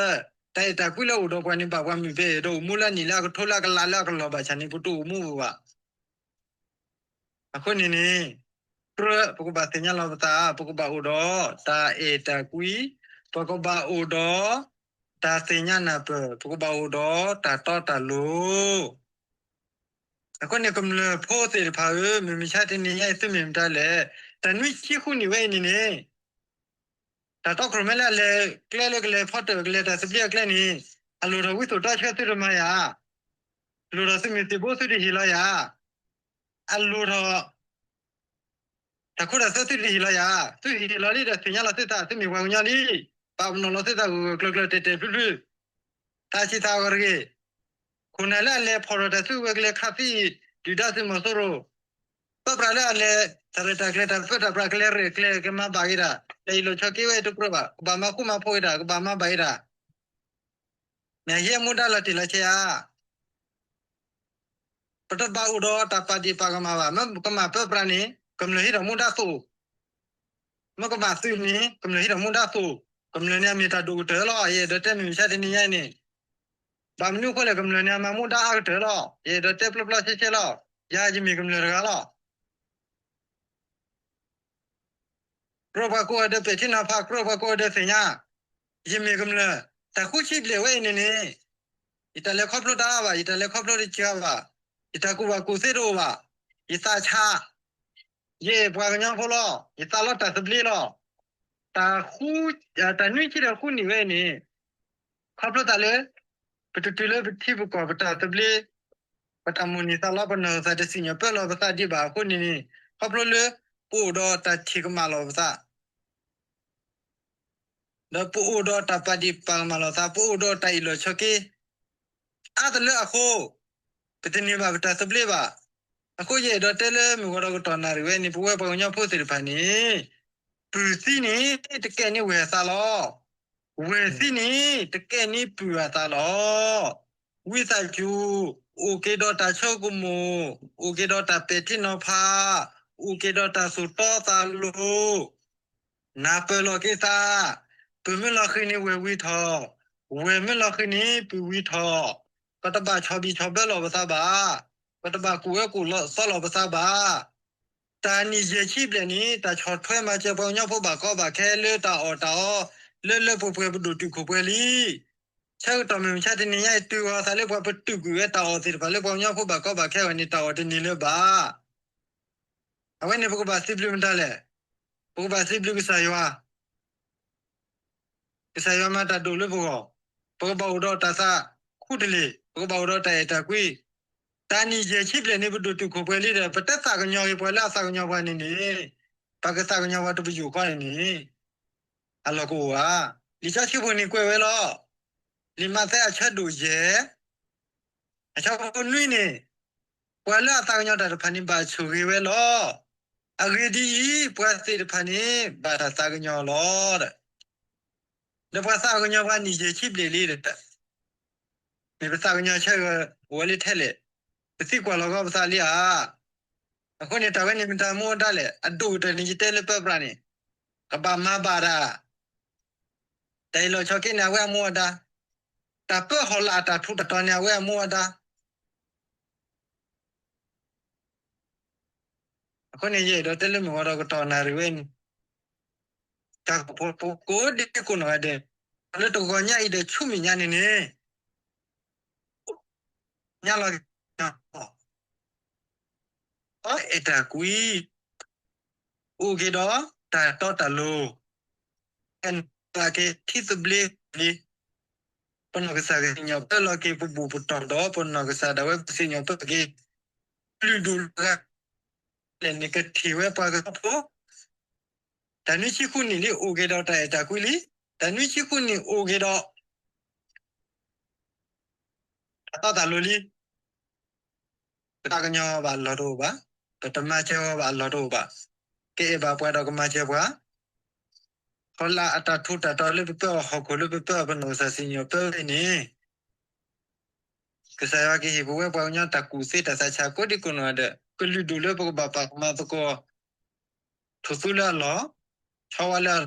အဲၣ်တၢ်ကွံလၢအိၣ်ဒီးပှၤန့ၣ် ဘၣ်ပှၤမုာ်ဖဲအံၤဒီး အိၣ်မူလၢနံၣ်လၢအကထိလၢအကလးလၢအကလီၤဘၣ်ဆၣ်န့ၣ် ပတအိၣ်မူဘၣ်. အဃိန့ၣ်န့ၣ် ကြၢး ပကဘၣ်သ့ၣ်ညါလီၤပသး ပကဘၣ်အိၣ်ဒီးတၢ်အဲၣ်တၢ်ကွံ, ပကဘၣ်အိၣ်ဒီးတၢ်သ့ၣ်ညါနၢ်ပၢၢ်, ပကဘၣ်အိၣ်ဒီးတၢ်တီတၢ်လိၤ. အဃိန့ၣ် ကမျၢၢ်ဖိသ့ၣ်တဖၣ်ဧၢ, မုၢ်မဆါတနံၤညါအံၤ သုမ့ၢ်မတၤလဲၣ်, တၢ်နွံဆံဃုနံၣ်ဝဲအံၤန့ၣ်န့ၣ် တၢ်တီခိၣ်ရိၣ်မဲလၢအလဲၤကျဲလၢကလဲၤဖီတၢၣ် ကလဲၤတၢ်သဘျ့အကျဲန့ၣ် အလိၣ်ထီၣ်ဝံသိၣ်တီဆှၢသုတမၤယၤ, လိၣ်ထီၣ်သုမ့ၢ်သ့ၣ်ဘိသုတဟ့ၣ်လီၤယၤ, အလိၣ်ထီၣ် တၢ်ခိတၢ်သွဲသုတဟ့ၣ်လီၤယၤ, သုဟ့ၣ်လီၤလံဒီးသ့ၣ်ညါလီၤသုသး သုမ့ၢ်ပှၤကညီလံ, ပာ်ပနီၣ်လီၤသုသးဂၢၢ်ဂၢၢ်ကျၢၤကျၢၤတဲာ်တဲာ်ဖျုးဖျုး, သးဆံးသးဂီၤတဂ့ၤ. ခိၣ်နၢ်လၢအလဲၤဖီၣ်ထီၣ်တၢ်သုဝဲကလဲၤခးသံအံၤ ဒုၣ်ဒါသုးမီၤစိရိၤ, ပၢပြးလၢအလဲၤ တၢ်ရဲၣ်တၢ်ကျဲၤတၢ်ပၢတၢ်ပြးကလဲၤရဲၣ်ကျဲၤကမၤဘၣ်က့ၤတၢ်, တၢ်အ့ၣ်လိာ်ဆိးက့ဝဲအံၤတကြၢးဘၣ်, ကဘၣ်မၤဃူမၤဖိးက့ၤတၢ်, ကဘၣ်မၤဘၣ်က့ၤတၢ် မ့ၢ်ဟံးအမူဒါလီၤတံၢ်လီၤဆဲးဧါ. ပတဘၣ်အိၣ်ဒီးတၢ်ပာ်ဒ့ၣ်ပာ်ကမၣ်ဘၣ်. မ့ၢ်ကမၣ်ပၢပြးန့ၣ် ကမျၢၢ်ဟံးထီၣ်မူဒါသိး, မ့ၢ်ကမၣ်သုးန့ၣ် ကမျၢၢ်ဟံးထီၣ်မူဒါသိး, ကမျၢၢ်န့ၣ်အမ့ၢ်တၢ်ဒိၣ်ကတၢၢ်လီၤ. ယအဲၣ်ဒိးတဲမုၢ်မဆါတနံၤညါအံၤန့ၣ် ဘၣ်မနုၤအဃိလဲၣ် ကမျၢၢ်န့ၣ်အမၤမူဒါအါကတၢၢ်လီၤ. ယအဲၣ်ဒိးတဲပျီပျီဆှဲဆှဲလီၤ. ယၤယမ့ၢ်ကမျၢၢ်တဂၤလီၤ. ကြၢးပှၤကိးဂၤဒဲးပဲာ်ထံနီၤဖး, ကြၢးပှၤကိးဂၤဒဲးသ့ၣ်ညါ, ယမ့ၢ်ကမျၢၢ်, တၢ်ဃုဆံဘျဲၣ်ဝဲအံၤန့ၣ်န့ၣ်, ယတၢ်လဲၤခီဖျိတအါဘၣ်, ယတၢ်လဲၤခီဖျိတစှၤဘၣ်, ယတၢ်ကူၣ်ဘၣ်ကူၣ်သ့တအိၣ်ဘၣ်, ယသးဆး, ယအဲၣ်ပှၤကညီဖိလီၤ, ယသးလီတၢ်သဘျ့လီၤ. တၢ်ဃု, တၢ်နွံဆံဒီးဃုနံၣ်ဝဲအံၤန့ၣ်, ခီဖျိသးလၢ ပတတုၤလၢပထံပကီၢ်ပတၢ်သဘျ့ ပတၢ်မိၣ်န့ၢ်သးလီ ပနီၢ်သးတစံၣ်ညီၣ်ပၢလီၤပသးဒံးဘၣ်အဃိန့ၣ်န့ၣ်, ခီဖျိလၢ ပအိၣ်ဒီးတၢ်ထံၣ်ကမၣ်လီၤပသး, ဒီးပအိၣ်ဒီးတၢ်ပာ်ဒ့ၣ်ပာ်ကမၣ်လီၤသး, ပအိၣ်ဒီးတၢ်အ့ၣ်လိာ်ဆိးက့ အါတလၢအဃိ, ပတန့ၢ်ဘၣ်ပတၢ်သဘျ့ဘၣ်. အဃိယအဲၣ်ဒိးတဲလၢမုၢ်ဂီၤဒီးကတီၢ်နၣ်ရံၣ်ဝဲန့ၣ် ပဝဲပှၤကညီဖိသ့ၣ်တဖၣ်န့ၣ်, ပုၢ်သံန့ၣ် တကဲန့ၢ်ဝဲၢ်သးလီၤ. ဝဲၢ်သံန့ၣ် တကဲန့ၢ်ပုၢ်အသးလီၤ. ဝံသးစူၤ အိၣ်က့ၤဒီးတၢ်ဆိကမိၣ်, အိၣ်က့ၤဒီးတၢ်ပဲာ်ထံနီၤဖး, အိၣ်က့ၤဒီးတၢ်သိၣ်တီသးလိၤ, နၢ်ပၢၢ်လီၤက့ၤသး, ပုၢ်မ့ၢ်လီၤဃံၤန့ၣ်ဝဲၢ်ဝံၤထီၣ်, ဝဲၢ်မ့ၢ်လီၤဃံၤန့ၣ်ပုၢ်ဝံၤထီၣ်, ပတဘၣ်ဆီၣ်ဘံၣ်ဆီၣ်ဘၢလီၤပသးဘၣ်, ပတဘၣ်ကူၣ်ဝဲကူၣ်သီလီၤပသးဘၣ်. တၢ်နံၣ်ယဲၢ်ဆံဘျဲၣ်န့ၣ် တၢ်ဆီၣ်ထွဲမၤစၢၤပှၤကညီဖိဘၣ်ကီဘၣ်ခဲလၢတၢ်အီၣ်တၢ်အီ, လၢလၢပှဲၤပှဲၤပဒိၣ်တုာ်ခိၣ်ပှဲၤလံ. ဆၢကတီၢ်မုၢ်မဆါတနံၤညါအံၤ တုၤအီၤသးလၢပှၤပတုာ်ကွံာ်ဝဲတၢ်အီၣ်သ့ၣ်တဖၣ်လၢပှၤကညီဖိဘၣ်ကီဘၣ်ခဲအဂီၢ်န့ၣ် တၢ်အီၣ်တန့ၢ်လၢၤဘၣ်. အဝဲန့ၣ်ပကဘၣ်စံးဘျုးမတၤလဲၣ်. ပကဘၣ်စံးဘျုးကစၢ်ယွၤ ကစၢ်ယွၤမၤတၢ်ဒိၣ်လၢပဂီၢ်, ပကဘၣ်အိၣ်ဒီးတၢ်သးခူတလ့ၢ်, ပကဘၣ်အိၣ်ဒီးတၢ်အဲၣ်တၢ်ကွံ. တၢ်နံၣ်ယဲၢ်ဆံဘျဲၣ်န့ၣ် ပဒိၣ်တုာ်ခိၣ်ပှဲၤလံဒီး ပတသးကညီၤက့ၤပှၤလၢအသးကညီၤပှၤန့ၣ်န့ၣ်, ပကသးကညီၤပှၤတပယူာ်ဃီန့ၣ်န့ၣ် အလီၢ်ကအိၣ်ဧါ. လံာ်စီဆှံပူၤန့ၣ်ကွဲးဝဲလီၤ. လံာ်မးသဲအဆၢဒိၣ်ယဲၢ် အဆၢဖိနွံန့ၣ်, ပှၤလၢအသးကညီၤတၢ်တဖၣ်န့ၣ် ဘၣ်ဆိၣ်ဂ့ၤဝဲလီၤ. အဂ့ၢ်ဒ်အံၤ, ပှၤသ့ၣ်တဖၣ်န့ၣ် ဘၣ်တၢ်သးကညီၤလီၤ. ဒီးပှၤသးကညီၤပှၤနံၣ်ယဲၢ်ဆံဘျဲၣ်လံဒီး မ့ၢ်ပသးကညီၤဆၢဂ့ၤအိၣ်ဝဲလၢထဲလဲၣ်, ပသံကွၢ်လီၤကီးပသးလံဧါ. အဃိန့ၣ် တၢ်ဝဲန့ၣ်မ့ၢ်တၢ်မူအဒါလဲၣ်, အဒိၣ်ကတၢၢ်န့ၣ် ယတဲလၢပၢပြးန့ၣ်, ကဘၣ်မၤဘၣ်တၢ် တၢ်အ့ၣ်လိာ်ဆိးက့န့ၣ် အဝဲအမူအဒါ, တၢ်ပၢဟီၣ်လာ်အတၢ်ထူးတၢ်တီၤန့ၣ် အဝဲအမူအဒါ. အဃိန့ၣ် ယအဲၣ်ဒိးတဲလၢမုၢ်ဂီၤဒီးကတီၢ်နၣ်ရံၣ်ဝဲန့ၣ်, တၢ်ကဖိကိးဒံကိးနီၢ်ဂၤဒဲး, လၢတဂီၤညါအံၤဒီးဆူမဲာ်ညါန့ၣ်န့ၣ်, ညါလီၤက့ၤ အဲၣ်တၢ်ကွံ အိၣ်က့ၤဒီးတၢ်တီတၢ်လိၤ, ကဲက့ၤထံသဘျ့လံ, ပနီၢ်ကစၢ်ကစံၣ်ညီၣ်ပၢလီၤက့ၤပဘူၣ်ပတီၢ်ဒီး ပနီၢ်ကစၢ်ဒၣ်ဝဲကစံၣ်ညီၣ်ပၢက့ၤ ကလုာ်ဒူၣ်လၢဂၤ လဲၣ်န့ၣ် ကထံၣ်ဝဲပှၤကညီဖိ တၢ်နွံဆံဃုနံၣ်လံ အိၣ်က့ၤဒီးတၢ်အဲၣ်တၢ်ကွံလံ, တၢ်နွံဆံဃုနံၣ်အိၣ်က့ၤဒီး တၢ်တီတၢ်လိၤလံ. ပတသးကညီၤဘၣ်အလီၢ်တအိၣ်ဘၣ်, ပတမၤစၢၤဘၣ်အလီၢ်တအိၣ်ဘၣ်, ကအဲၣ်ဘၣ်ပှၤဒီးကမၤစၢၤပှၤ, ဟီၣ်လာ်အတၢ်ထူးတၢ်တီၤလၢပပၢအီၤဟီၣ်ခိၣ်လၢပပၢအီၤပနီၢ်ကစၢ်စံၣ်ညီၣ်ပၢဝဲန့ၣ် ကစၢ်ယွၤကဟ့ၣ်ပဝဲပှၤကညီတၢ်ကူၣ်သ့တၢ်သးဆးကိးဒံကိးနီၢ်ဂၤဒဲး ကလုာ်ဒူၣ်လၢပကဘၣ်ပာ်ကမၤသကိး ထိၣ်သူလၢအလီၢ်, ဆီဝါလၢအလီၢ်,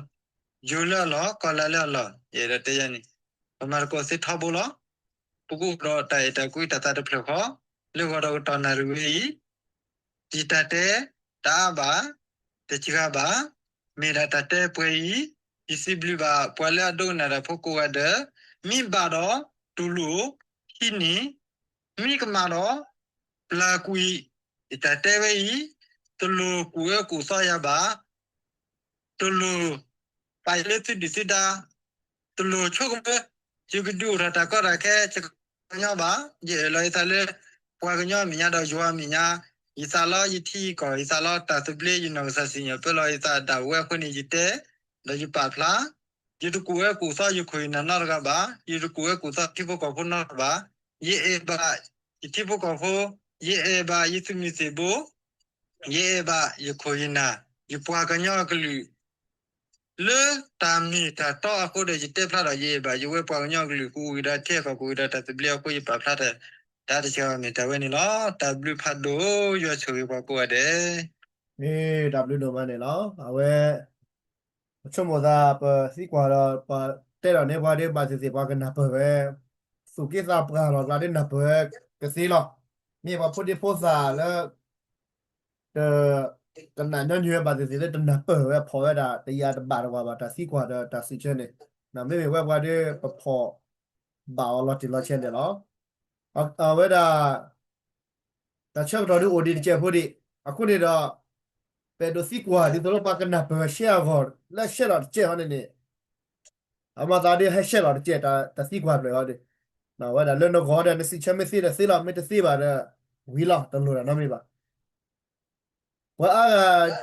ယိၤလၢအလီၢ်, ကီၢ်လာ်လၢအလီၢ်, ယအဲၣ်ဒိးတဲယၤန့ၣ်, ပမၤသကိးသ့ထီဘိလီၤ. ပကအိၣ်ဒီးတၢ်အဲၣ်တၢ်ကွံတၢ်သးတဖျၢၣ်ဃီ, လၢဂီၤဒီးကတီၢ်နၣ်ရံၣ်ဝဲအံၤ ယတၢ်တဲ တအါဘၣ်, တစှၤဘၣ်, မ့ၢ်ဒၣ်တၢ်တဲပှဲၤအံၤ, ယစံးဘျုးဘၣ်ပှၤလၢအဒိကနၣ်တၢ်ဖိကိးဂၤဒဲး, မ့ၢ်ဘၣ်ဒီးတူၢ်လိာ်ခံနံၣ်, မ့ၢ်ကမၣ်ဒီး ပျၢ်ကွံာ်, ယတၢ်တဲဝဲအံၤ, တလိၣ်ကူၣ်အၢကူၣ်သီယၤဘၣ်, တလိၣ်ပာ်ယၤလၢသုဒုၣ်သုဒါ, တလိၣ်ဆိကမိၣ်, ယကဒုးအိၣ်ထီၣ်တၢ်ကီတၢ်ခဲ ယကညီဘၣ်, ယအၢၣ်လီၤယသးလၢ ပှၤကညီအမဲာ်ညါဒီးယွၤအမဲာ်ညါ, ယသးလီယထံယကီၢ်, ယသးလီတၢ်သဘျ့, ယနီၢ်ကစၢ်စံၣ်ညီၣ်ပၢလီၤယသးဒၣ်ဝဲအဃိန့ၣ် ယတဲ, ဒီးယပာ်ဖျါ, ယတကူၣ်အၢကူၣ်သီယခိၣ်ယနၢ်နီတဂၤဘၣ်, ယတကူၣ်အၢကူၣ်သီထံဖိကီၢ်ဖိနီတဂၤဘၣ်, ယအဲၣ်ဘၣ်ယထံဖိကီၢ်ဖိ, ယအဲၣ်ဘၣ်ယသုးမုၢ်သံၣ်ဘိ, ယအဲၣ်ဘၣ်ယခိၣ်ယနၢ်, ယပှၤကညီအကလုာ်, လၢတၢ်မ့ၢ်တၢ်တီအဃိဒီး ယတဲဖျါဒီးယအဲၣ်ဘၣ်ယဝဲပှၤကညီအကလုာ် ကအိၣ်က့ၤဒီးထံကီၢ် ကအိၣ်က့ၤဒီးတၢ်သဘျ့အဃိ ယပာ်ဖျါတၢ်, တၢ်တဆၢမ့ၢ်တၢ်ဝဲန့ၣ်လီၤ. တၢ်ဘျုးဖးဒိၣ် ယွၤဆိၣ်ဂ့ၤပှၤကိးဂၤဒဲး. မ့ၢ်တၢ်ဘျုးဒိၣ်မးန့ၣ်လီၤ. အဝဲ ပဆိကမိၣ်သး ပသံကွၢ်ဒီး ပတဲဒီးန့ၢ်ပှၤဒ်ဘၣ်သ့ၣ်သ့ၣ် ပှၤကနၢ်ပၢၢ်ဝဲ, သူၣ်က့သးပှၢ်လီၤကျါဒ်နၢ်ပၢၢ်ဝဲကသ့လီၤ. မ့ၢ်ပှၤဖိဒံဖိသၣ်လၢ တ ကနၣ်ညီနုၢ်ဝဲဘၣ်သ့ၣ်သ့ၣ်လၢတနၢ်ပၢၢ်ဝဲ ဖီၣ်ဝဲဒၣ်တယၤတဘၣ်တဝၤဘၣ် တၢ်သံကွၢ်ဒီးတၢ်စံးဆၢန့ၣ်, မ့မ့ၢ်ဝဲပှၤဒီးပဖီၣ်ဘၣ်အီၤလီၤတံၢ်လီၤဆဲးန့ၣ်လီၤ. အဝဲဒၣ် တၢ်ဆၢကတီၢ်ဒုးအိၣ်ဒံးတစဲးဖိဒံး, အဃိန့ၣ်ဒီး ပအဲၣ်ဒိးသံကွၢ်ဒ်သိးလၢပှၤကနၢ်ပၢၢ်ရှဲအဂီၢ် လၢရှဲလီၤတစဲးဟီန့ၣ်န့ၣ်, အမၤသးဒ်ဟဲရှဲလီၤတစဲး တၢ်သံကွၢ်ဖျၢၣ်ဟီဒီး, အဝဲဒၣ်လၢနဂီၢ်ဒီး နစံးဆၢမ့ၢ်သ့ဒီးသ့လီၤ, မ့ၢ်တသ့ဘၣ်ဒီး ဝံၤလီၤ တလိၣ်တၢ်နီတမံၤဘၣ်. ပှၤအါဂၤ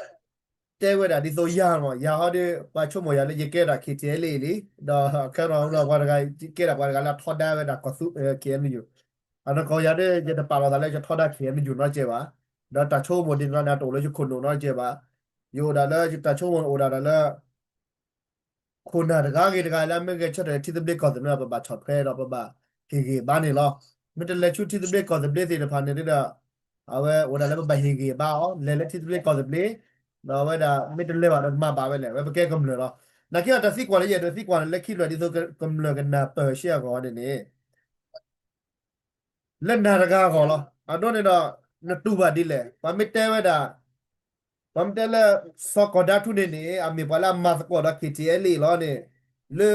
တဲဝဲဒၣ်ဒ်သိးယၤမး, ယၤဟီဒီး ပှၤဆိကမိၣ်ယၤလၢယကဲဒၣ် ခ့ၣ်ထံၣ်အဲလ့ၣ်လံ, ဒီးခဲနီၤဒီးပှၤတဂၤ ကဲဒၣ်ပှၤတဂၤလၢအထီဒါဝဲဒၣ်ကီၢ်သူ ခ့ၣ်အဲၣ်ယူၣ်, အနီၢ်ကီၢ်ယၤဒီး ယတပာ်လီၤသးလၢယထီဒါ ခ့ၣ်အဲၣ်ယူၣ်နီတစဲးဘၣ်, ဒီးတၢ်ဆိကမိၣ်ဒ်န့ၣ်ဒီး တအိၣ်လၢယခိၣ်နူာ်နီတစဲးဘၣ်. ယအိၣ်ဒၣ်လၢ တၢ်ဆိကမိၣ်အိၣ်ဒၣ်ဒၣ်လၢ ခိၣ်နၢ်တဂၤဂ့ၤတဂၤလၢအမ့ၢ်ဂဲၤဆၢထၢၣ်လၢထံသဘျ့ကီၢ်သဘျ့ ပဘၣ်ဆီၣ်ထွဲဒီးပဘၣ်ဟ့ၣ်ဂံၢ်ဘါန့ၣ်လီၤ. မ့ၢ်တလဲၤဆူထံသဘျ့ကီၢ်သဘျ့သ့ၣ်တဖၣ်န့ၣ်ဒီး အဝဲအိၣ်ဒၣ်လၢပဘၣ်ဟ့ၣ်ဂံၢ်ဘါအီၤ လဲၤလၢထံသဘျ့ကီၢ်သဘျ့, ဒီးအဝဲဒၣ်မ့ၢ်တလဲၤဘၣ်ဒီးမၤဘၣ်ဝဲလဲၣ်, ဝဲပကဲကမျၢၢ်လီၤ. နာ်က့အတၢ်သံကွၢ်လၢယအဲၣ်ဒိးသံကွၢ်န့ၣ် လၢခံဖျၢၣ်ဒ်သိးကမျၢၢ်ကနၢ်ပၢၢ်ရှဲအဂီၢ်န့ၣ်န့ၣ် လၢနၤတဂၤအဂီၢ်လီၤ. အဒိန့ၣ်ဒီး နတူၢ်ဘၣ်ဒ်လဲၣ်. ပှၤမ့ၢ်တဲဝဲဒၣ်, ပှၤမ့ၢ်တဲလၢ စီၤကီၢ်ဒါထူန့ၣ်န့ၣ် အမ့ၢ်ပှၤလၢအမၤသကိးဒီး ခ့ၣ်ထံၣ်အဲလ့ၣ်လီၤန့ၣ်, လၢ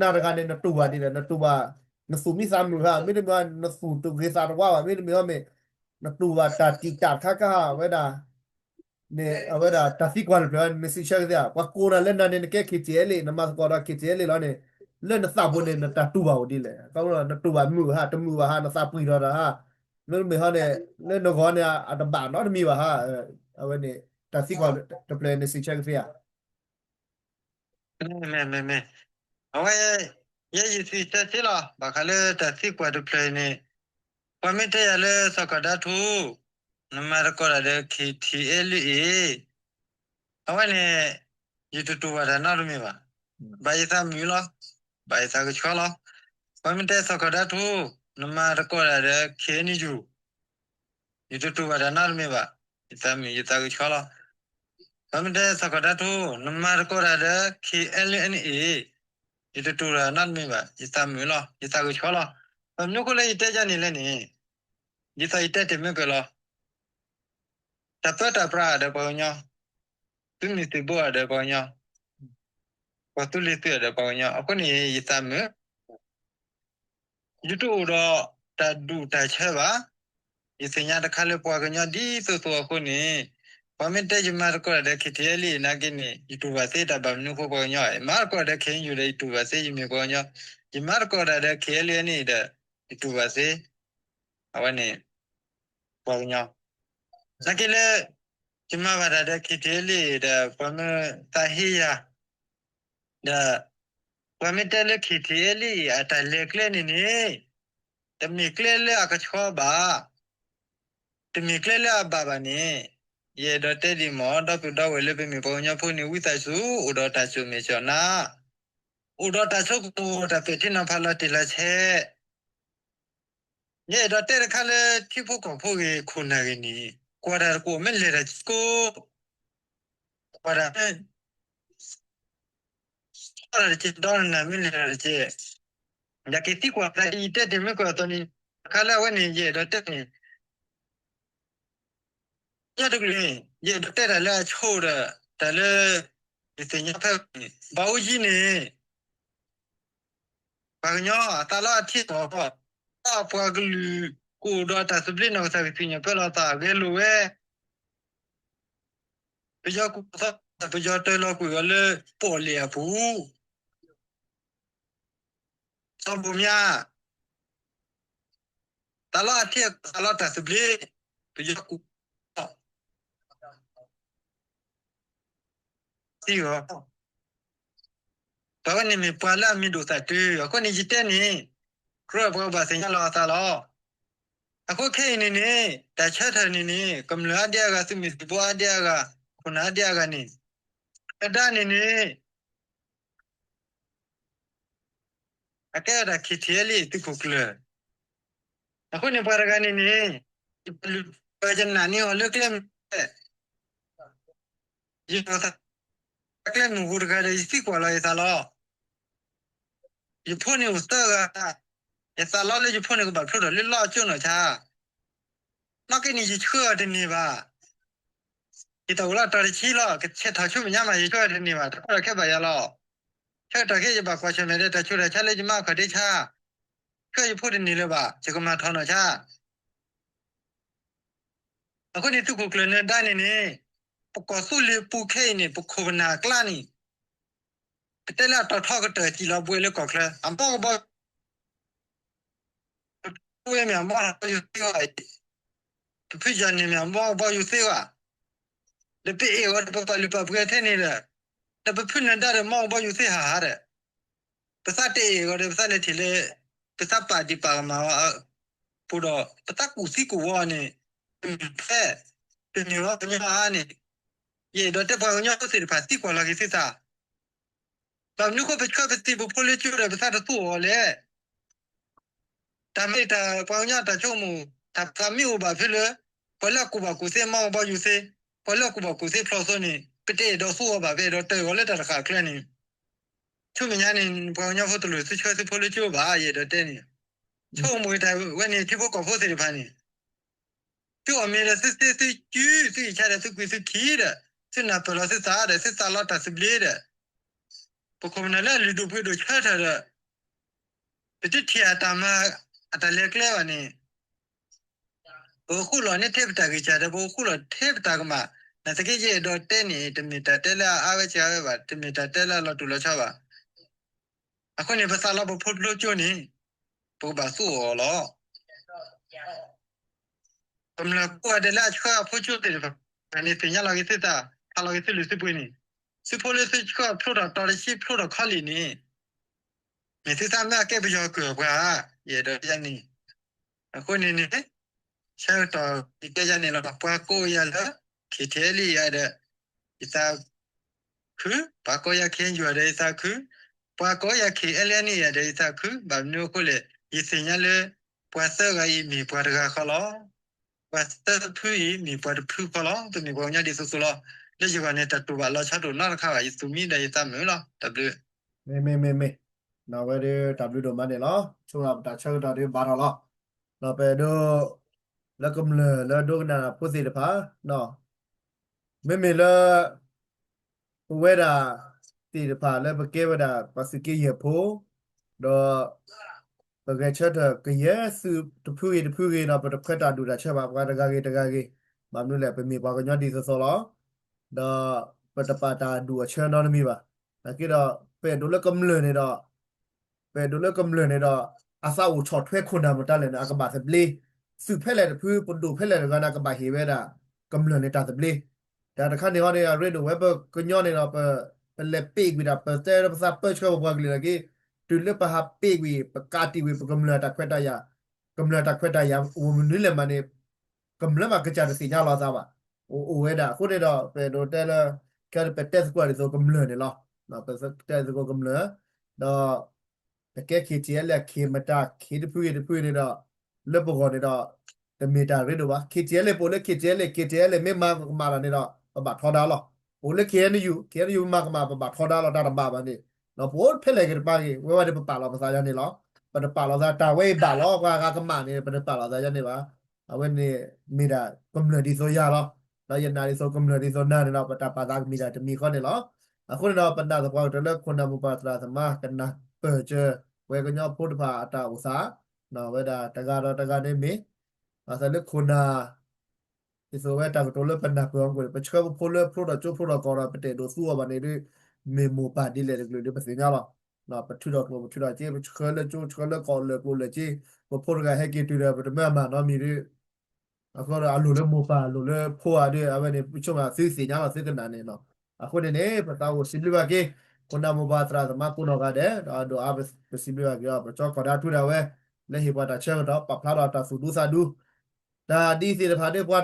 နၤတဂၤန့ၣ် နတူၢ်ဘၣ်ဒ်လဲၣ်, နတူၢ်ဘၣ် နသူၣ်မံသးမုာ်ဧါ, မ့တမ့ၢ် နသူၣ်တဂ့ၤသးတဝါဘၣ်, မ့တမ့ၢ်မ့ၢ် နတူၢ်ဘၣ်တၢ်တံာ်တာ်တခါခါဧါ, အဝဲဒၣ် န့ၣ် အဝဲဒၣ်တၢ်သံကွၢ်တဖျၢၣ် နစံးဆၢကသ့ဧါ, ပှၤကိးနၤလၢနၤန့ၣ် နကဲ KTLA နမၤသကိးဒီး KTLA လီၤန့ၣ်, လၢနသးပူၤန့ၣ် နတၢ်တူၢ်ဘၣ်အိၣ်ဒ်လဲၣ်, နတူၢ်ဘၣ်မုာ်ဧါ တမုာ်ဘၣ်ဧါ, နသးပှံၢ်ထီၣ်တၢ်ဧါ, မ့တမ့ၢ်ဟီန့ၣ် လၢနဂီၢ်န့ၣ် အတဘၣ်နီတမံၤဘၣ်ဧါ, အဝဲန့ၣ် တၢ်သံကွၢ်တဖျၢၣ် နစံးဆၢကသ့ဧါ. မ့ၢ်မ့ၢ်မ့ၢ်, အဝဲ ယဲယစံးဆၢစ့လီၤ ဘၣ်ဃးလၢတၢ်သံကွၢ်တဖျၢၣ်အံၤန့ၣ်, ပှၤမ့ၢ်တဲယၤလၢ စီၤကီၢ်ဒၣ်ထူ, နမၤသကိးတၢ်ဒီး KTLA အံၤ, အဝဲန့ၣ် ယတတူၢ်ဘၣ်တၢ်နီတမံၤဘၣ်. ဘၣ်ယသးမုာ်လီၤ, ဘၣ်ယသးကဆှီလီၤ. ပှၤမ့ၢ်တဲ စီၤကီၢ်ဒၣ်ထူ, နမၤသကိးတၢ်ဒီး KNU ယတတူၢ်ဘၣ်တၢ်နီတမံၤဘၣ်, ယသးမုာ်ယသးကဆှီလီၤ. ပှၤမ့ၢ်တဲ စီၤကီၢ်ဒၣ်ထူ, နမၤသကိးတၢ်ဒီး KNLA ယတတူၢ်တၢ်နီတမံၤဘၣ်, ယသးမုာ်လီၤ ယသးကဆှီလီၤ. ဘၣ်မနုၤအဃိလၢယတဲဒ်န့ၣ်လဲၣ်န့ၣ်, ဒ်သိးယတဲတ့ၢ်မ့ၢ်ကၢၢ်လီၤ. တၢ်ပၢတၢ်ပြးဒီးပှၤကညီ, သုးမုၢ်သံၣ်ဘိဒီးပှၤကညီ, ပှၤသူလ့ၤသုးဒီးပှၤကညီအဃိန့ၣ် ယသးမုာ် ယတအိၣ်ဒီးတၢ်ဒူၣ်တၢ်ဆၢဘၣ်. ယသ့ၣ်ညါတခါလၢပှၤကညီဒ်သိးသိးအဃိန့ၣ်, ပှၤမ့ၢ်တဲယမၤသကိးတၢ်ဒီး KTLA နာ်က့န့ၣ် ယတူၢ်ဘၣ်သ့တၢ်ဘၣ်မနုၤအဃိပှၤကညီ, ယမၤသကိးတၢ်ဒီး KNU ဒီး ယတူၢ်ဘၣ်သ့ ယမ့ၢ်ပှၤကညီ, ယမၤသကိးတၢ်ဒီး KNLA န့ၣ်ဒီး ယတူၢ်ဘၣ်သ့ အဝဲန့ၣ် ပှၤကညီ, နာ်က့လၢ ယမၤဘၣ်တၢ်ဒီး KTLA ဒီး ပှၤမ့ၢ်သးဟ့ယၤ ဒီး ပှၤမ့ၢ်တဲလၢ KTLA အတၢ်လဲၤကျဲန့ၣ်န့ၣ် တမ့ၢ်ကျဲလၢအကဆှီဘၣ်, တမ့ၢ်ကျဲလၢအဘၣ်ဘၣ်န့ၣ်, ယအဲၣ်ဒိးတဲဒ်မ့ၢ် ဒီပုၢ်ဒီဝဲၢ်လၢပမ့ၢ်ပှၤကညီဖိန့ၣ် ဝံသးစူၤ အိၣ်ဒီးတၢ်စိၢ်မဲာ်စိၢ်နါ, အိၣ်ဒီးတၢ်ဆိကမိၣ် တၢ်ပဲာ်ထံနီၤဖးလီၤတံၢ်လီၤဆဲး ယအဲၣ်ဒိးတဲတခါလၢ ထံဖိကီၢ်ဖိဂ့ၤ ခိၣ်နၢ်ဂ့ၤန့ၣ် ကွၢ်တၢ်တကိးမ့ၢ်လဲၤတၢ်ကိး, ကွၢ်တၢ် ဆီတၢ်တကဲ ဒီနနၢ်မ့ၢ်လဲၤတၢ်တကဲ, ယက့ၤသံကွၢ်တၢ်အံၤ ယတဲတ့ၢ်မ့ၢ်ကွၢ်အသိးန့ၣ်, တခါလၢအဝဲန့ၣ် ယအဲၣ်ဒိးတဲန့ၣ် ယတကလုာ်န့ၣ် ယအဲၣ်ဒိးတဲတၢ်လၢအဆိဒီး တၢ်လၢ ယသ့ၣ်ညါဖဲန့ၣ် ဘၣ်အိၣ်ယံၤန့ၣ် ပှၤကညီအသးလီအထံအကီၢ်, ပှၤကလုာ်ကအိၣ်ဒီးတၢ်သဘျ့နီၢ်ကစၢ်ကသ့ၣ်ညါပၢလီၤသးဂဲၤလိာ်ဝဲ, ပယီၤကူၣ်သီ ပယီၤတၢ်လီၤကွံာ်အီၤလၢပီၣ်လဲၣ်အပူၤ စီၤဘိၣ်မၠါ သးလီအထံအကီၢ် သးလီတၢ်သဘျ့, ပယီၤကူၣ်သီ သံဂီၢ် ပှၤဝဲန့ၣ်မ့ၢ်ပှၤလၢအမံၤဒိၣ်သးတုၤ အဃိန့ၣ်ယတဲန့ၣ် ကြၢးပှၤဘၣ်သ့ၣ်ညါလီၤအသးလီၤ. အဃိခဲအံၤန့ၣ်န့ၣ် တၢ်ဆၢထၢၣ်န့ၣ်န့ၣ် ကမျၢၢ်အါဒံအါဂၤ သုးမုၢ်သံၣ်ဘိအါဒံအါဂၤ ခိၣ်နၢ်အါဒံအါဂၤန့ၣ် အဒါန့ၣ်န့ၣ် အကဲဝဲဒၣ် KTLA သုးခိၣ်ကျၢၢ်, အဃိန့ၣ်ပှၤတဂၤန့ၣ်န့ၣ် ယပလူၤပှၤယနာ်န့ၢ်အီၤလၢကျဲမုၢ် ယသး ကျဲမုၢ်ဟူတဂၤဒီး ယသံကွၢ်လီၤယသးလီၤ. ယဖိန့ၣ်အိၣ်သၢဂၤ, ယသးလီလၢယဖိန့ၣ်ကဘၣ်ဖျိထီၣ်လၢလီၢ်အကၠိနီၢ်ဆါ, နာ်က့န့ၣ် ယဆှၢအီၤတန့ၢ်ဘၣ်. ယတၢ်အိၣ်လၢအတီၤတဆံလီၤ, ကဆဲးထီၣ်ဆူမဲာ်ညါမး ယဆှၢအီၤတန့ၢ်ဘၣ်, တၢ်ကီတၢ်ခဲဘၣ်ယၤလီၤ. ဆၢကတီၢ်ခဲ ယဘၣ်ကွၢ်ဆၢၣ်မဲာ်ဒီးတၢ်ဆူးတၢ်ဆါလၢယမါအခီၣ်ဒ့ဆါ, ဆှၢယဖိတန့ၢ်လၢၤဘၣ်, ယကမၤထီၣ်နီၢ်ဆါ အဃိန့ၣ် သုးခိၣ်ကျၢၢ်နဒါန့ၣ်န့ၣ်, ပကီၢ်သူလ့ၤပူၤခဲအံၤန့ၣ် ပခိၣ်ပနၢ်အကျါန့ၣ်, ပတဲလၢအတီၤထီကတၢၢ်စံၣ်လီၤဘှံးလၢကီၢ်ချၢ, အမီကဘီ ဝဲမ့ၢ်အမီကဘီယူၤသ့ဂီၢ်, ပဖုယီၤန့ၣ်မ့ၢ်အမီကဘီယူၤသ့ဂီၢ်, ဒီးပအဲၣ်ဂီၤဒီးပပာ်လုၢ်ပာ်ပှ့ၤထဲန့ၣ်ဒီး, ဒီးပဖုနဒါဒီးမီကဘီယူၤသ့ဟးဟးဒီး ပသးတအဲၣ်ဂီၤဒီး ပသးလဲၤထံၣ်လၢ ပသးပာ်ဒံးပာ်ကမၣ်အပူၤဒီး ပသးကူၣ်သံကူၣ်ဝီန့ၣ်, ဖဲ ပမ့ၢ်ဝဲကညီဧါန့ၣ်, ယအဲၣ်ဒိးတဲပှၤကညီဖိသ့ၣ်တဖၣ်သံကွၢ်လီၤက့ၤသုသး, ဘၣ်မနုၤဃိပဆှၢပသံၣ်ပဖိလၢကၠိဒီး ပသးတသူအီၤလဲၣ်. တၢ်မ့ၢ်တၢ်ပှၤကညီတၢ်ဆိကမိၣ် တၢ်သးမ့ၢ်အိၣ်ဘၣ်ဖဲလၢ ပှၤလၢအကူၣ်ဘၣ်ကူၣ်သ့မီကဘီယူၤသ့, ပှၤလၢအကူၣ်ဘၣ်ကူၣ်သ့ဖျီသိန့ၣ် ပတအဲၣ်ဒိးသူအီၤဘၣ်, ပအဲၣ်ဒိးတၢၢ်အီၤလၢတၢ်တဃာ်အကျဲန့ၣ်, ဆူမဲာ်ညါန့ၣ် ပှၤကညီဖိတလိၣ်သုဆှၢသုဖိလၢကၠိဘၣ်, ယအဲၣ်ဒိးတဲန့ၣ်, ဆိကမိၣ်တၢ်ဝဲန့ၣ် ထံဖိကီၢ်ဖိသ့ၣ်တဖၣ်န့ၣ် သုအီၣ်မ့ၤဒီးသုသ့သုစု, သုအံၣ်ဆါဒီးသုကွံာ်သုခံဒီး, သုနၢ်ပၢၢ်လီၤသုသးဒီး သုသးလီတၢ်သဘျ့ဒီး, ပခိၣ်ပနၢ်လၢအလုၢ်ဒိၣ်ပှ့ၤဒိၣ်ဆၢထၢၣ်ဒီး ပတထံၣ်အတၢ်မၤ အတၢ်လဲၤကျဲဘၣ်န့ၣ် ပအိၣ်ဃူလီၤန့ၢ်ထဲပတၢ်ဂံၢ်စၢ်ဒီး ပအိၣ်ဃူလီၤထဲပတၢ်ကမၣ်. နာ်သက့ယအဲၣ်ဒိးတဲန့ၣ် တမ့ၢ်တၢ်တဲလၢအအါဝဲစှၤဝဲဘၣ်, တမ့ၢ်တၢ်တဲလၢအလီၤတူာ်လီၤဆီဘၣ်. အဃိန့ၣ် ပသးလီၤပဖိတဖျိကၠိန့ၣ် ပကဘၣ်သူအီၤလီၤ. ကမျၢၢ်ကိးဂၤဒဲးလၢအဆှၢအဖိကၠိသ့ၣ်တဖၣ်န့ၣ် သ့ၣ်ညါလီၤက့ၤသုသး, ဖးလီၤက့ၤသုလုၢ်သုပှ့ၤန့ၣ်, သုဖိလၢသုဆှၢအဖျိထီၣ်တီၤတဆံဖျိထီၣ်ခီလံၣ်န့ၣ်, မ့ၢ်သုသးမ့ၢ်အကဲပယီၤကုၢ်အပှၤဧါ, ယအဲၣ်ဒိးတဲန့ၣ်. အဃိန့ၣ်န့ၣ် ဆၢကတီၢ်ယတဲယၤန့ၣ်လီၤ. ပှၤကိးယၤလၢ ခ့ထံလံယၤဒီး ယသးခု, ပှၤကိးယၤ ခ့ယွၤဒီး ယသးခု, ပှၤကိးယၤ ခ့အဲလၢနံယၤဒီး ယသးခု, ဘၣ်မနုၤအဃိလဲၣ်, ယသ့ၣ်ညါလၢ ပှၤသၢဂၤအံၤမ့ၢ်ပှၤတဂၤဃီလီၤ. ပှၤသၢဖုအံၤမ့ၢ်ပှၤတဖုဃီလီၤ. ပမ့ၢ်ပှၤကညီဒ်သိးသိးလီၤ. လၢယဂီၢ်န့ၣ် တၢ်တူၢ်ဘၣ်လီၤဆီတအိၣ်နီတခါဘၣ်. ယသူၣ်မံဒီးယသးမုာ်လီၤ. တၢ်ဘျုး. မ့ၢ်မ့ၢ်မ့ၢ်မ့ၢ်, နီၢ်ဝဲဒၣ်တၢ်ဘျုးဒိၣ်မးန့ၣ်လီၤ. ဆိကမိၣ်ပတၢ်ဆၢကတီၢ်ဒ်ဘၣ်ထီၣ်လီၤ. ဒီးပအဲၣ်ဒိး လၢကမျၢၢ်လၢဒိကနၣ်ဖိသ့ၣ်တဖၣ် မ့မ့ၢ်လၢ ပဝဲဒၣ်သ့ၣ်တဖၣ်လၢပကဲဝဲဒၣ်ပှၤသုးက့ယဲၢ်ဖိ, ဒီး ပဂဲၤဆၢထၢၣ်ကယဲၢ်သုးတဖုဂ့ၤတဖုဂ့ၤဒီး ပတခွဲးတၢ်ဒူၣ်တၢ်ဆၢဘၣ်, ပှၤတဂၤဂ့ၤတဂၤဂ့ၤ, ဘၣ်မနုၤလဲၣ် ပမ့ၢ်ပှၤကညီဒ်သိးသိးလီၤ. ဒီးပတပာ်တၢ်ဒူၣ်အဆၢနီတမံၤဘၣ်. နာ်က့ဒီး ပအဲၣ်ဒိးလၢကမျၢၢ်န့ၣ်ဒီး ပအဲၣ်ဒိးလၢကမျၢၢ်န့ၣ်ဒီး အသးအိၣ်ဆီၣ်ထွဲခိၣ်နၢ်မတၤလဲၣ်န့ၣ် အကဘၣ်သဘျ့, သုးဖဲလဲၣ်တဖု ပဒိၣ်ဖဲလဲၣ်တဂၤန့ၣ် အကဘၣ်ဟ့ၣ်ဝဲဒၣ် ကမျၢၢ်န့ၣ်တၢ်သဘျ့. တၢ်တခါန့ၣ်ဟီန့ၣ် အရ့ဒိၣ်ဝဲပကညီန့ၣ်ဒီး ပ ပလဲၤပ့ၢ်ကွံာ်တၢ် ပတဲလၢပသးပၢဆှၢပပှၤကလုာ်နာ်က့, တုၤလၢပဟးပ့ၢ်ကွံာ် ပကးတံာ်ကွံာ် ပကမျၢၢ်တၢ်ခွဲးတၢ်ယာ်, ကမျၢၢ်တၢ်ခွဲးတၢ်ယာ်အိၣ်မနုၤလဲၣ်မးန့ၣ် ကမျၢၢ်မးကစၢ်တသ့ၣ်ညါလီၤသးဘၣ်. အိၣ်အိၣ်ဝဲဒၣ်အဃိန့ၣ်ဒီး ပအဲၣ်ဒိးတဲလၢ ခဲပတဲသကိးဒ်သိးကမျၢၢ်န့ၣ်လီၤ. ပတဲသကိးကမျၢၢ် ဒီး ပကဲ ခ့ထံလၢ ခ့မတၤ ခ့တဖုဂ့ၤတဖုဂ့ၤန့ၣ်ဒီး လၢပဂီၢ်န့ၣ်ဒီး တမ့ၢ်တၢ်ရ့ဒိၣ်ဘၣ်. ခ့ထံလၢ ပအိၣ်လၢ ခ့ထံလၢ ခ့ထံလၢ မ့ၢ်မၤကမၣ်လီၤန့ၣ်ဒီး ပဘၣ်ထီဒါလီၤ. ပအိၣ်လၢ ခ့အၣ်ယူၣ် ခ့အၣ်ယူၣ် မၤကမၣ် ပဘၣ်ထီဒါလီၤ တၢ်တဘၣ်ဘၣ်န့ၣ်, ပအိၣ်ဖဲလဲၣ်ဂ့ၤတပၤဂ့ၤ ဝဲဝဲဒၣ်ပပာ်လီၤပသးယါန့ၣ်လီၤ. ပတပာ်လီၤသး တၢ်ဝဲအံၤဘၣ်လီၤ ပှၤဂၤကမၣ်န့ၣ် ပတပာ်လီၤသးယါန့ၣ်ဘၣ်. အဝဲန့ၣ်မ့ၢ်ဒၣ်ကမျၢၢ်ဒ်သိးယၤလီၤ. ဒီးယနာ်ဒ်သိးကမျၢၢ်ဒ်သိးနၤန့ၣ်ဒီး ပတၢ်ပာ်သးကမ့ၢ်ဒၣ်တမံၤဃီန့ၣ်လီၤ. အဃိန့ၣ်ဒီး ပနာ်သပှၢ်ကတၢၢ်လၢခိၣ်နၢ်မိၢ်ပၢ်သရၣ်သမါ ကနၢ်ပၢၢ်စၢၤ ပဝဲကညီဖိတဖၣ်အတၢ်အိၣ်သး, ဝဲဒၣ်တဂၤဒီးတဂၤန့ၣ်မ့ၢ် ဘၣ်သးလၢခိၣ်နၢ် ဒ်သိးဝဲတၢ်ကတိၤလၢပနၢ်ပၢၢ်အီၤကိၣ်န့ၣ် ပဆှၢပဖိလၢဖျိထီၣ်ကၠိဖျိထီၣ်ကီၢ်ဒီး ပတအဲၣ်ဒိးသူအီၤဘၣ်န့ၣ်ဒီး မ့ၢ်မိၢ်ပၢ်ဒ်လဲၣ်တကလုာ်ဒီးပသ့ၣ်ညါလီၤ. ပထုးထီၣ်ကျိၣ်ပထုးထီၣ်စ့ ပဆှၢလၢကၠိဆှၢလၢကီၢ်လၢာ်ကျိၤလၢာ်စ့ ပဖိတဂၤဟဲက့ၤတုၤဒီး ပတမၢအမၤနီတမံၤဒီး အဃိဒီးအလိၣ်လၢမိၢ်ပၢ်လိၣ်လၢဖိဧါဒီး အဝဲန့ၣ် ပဆိကမိၣ်သုသ့ၣ်ညါလီၤသုကနၣ်န့ၣ်လီၤ. အဃိန့ၣ်န့ၣ် ပသးအိၣ်စံးဘျုးဘၣ်က့ၤ ခိၣ်နၢ်မိၢ်ပၢ်သရၣ်သမါကိးနီၢ်ဂၤဒဲး ဒီးအဒိၣ်အါပစံးဘျုးဘၣ်က့ၤဒီး ပကၠီကီၢ်ဒၣ်ထူဒၣ်ဝဲ လၢဟ့ၣ်ပှၤတၢ်ဆၢကတီၢ် ပာ်ဖျါထီၣ်တၢ်သူၣ်ဒူသးဒူ တၢ်ဒ်သ့ၣ်တဖၣ်ဒီးပှၤ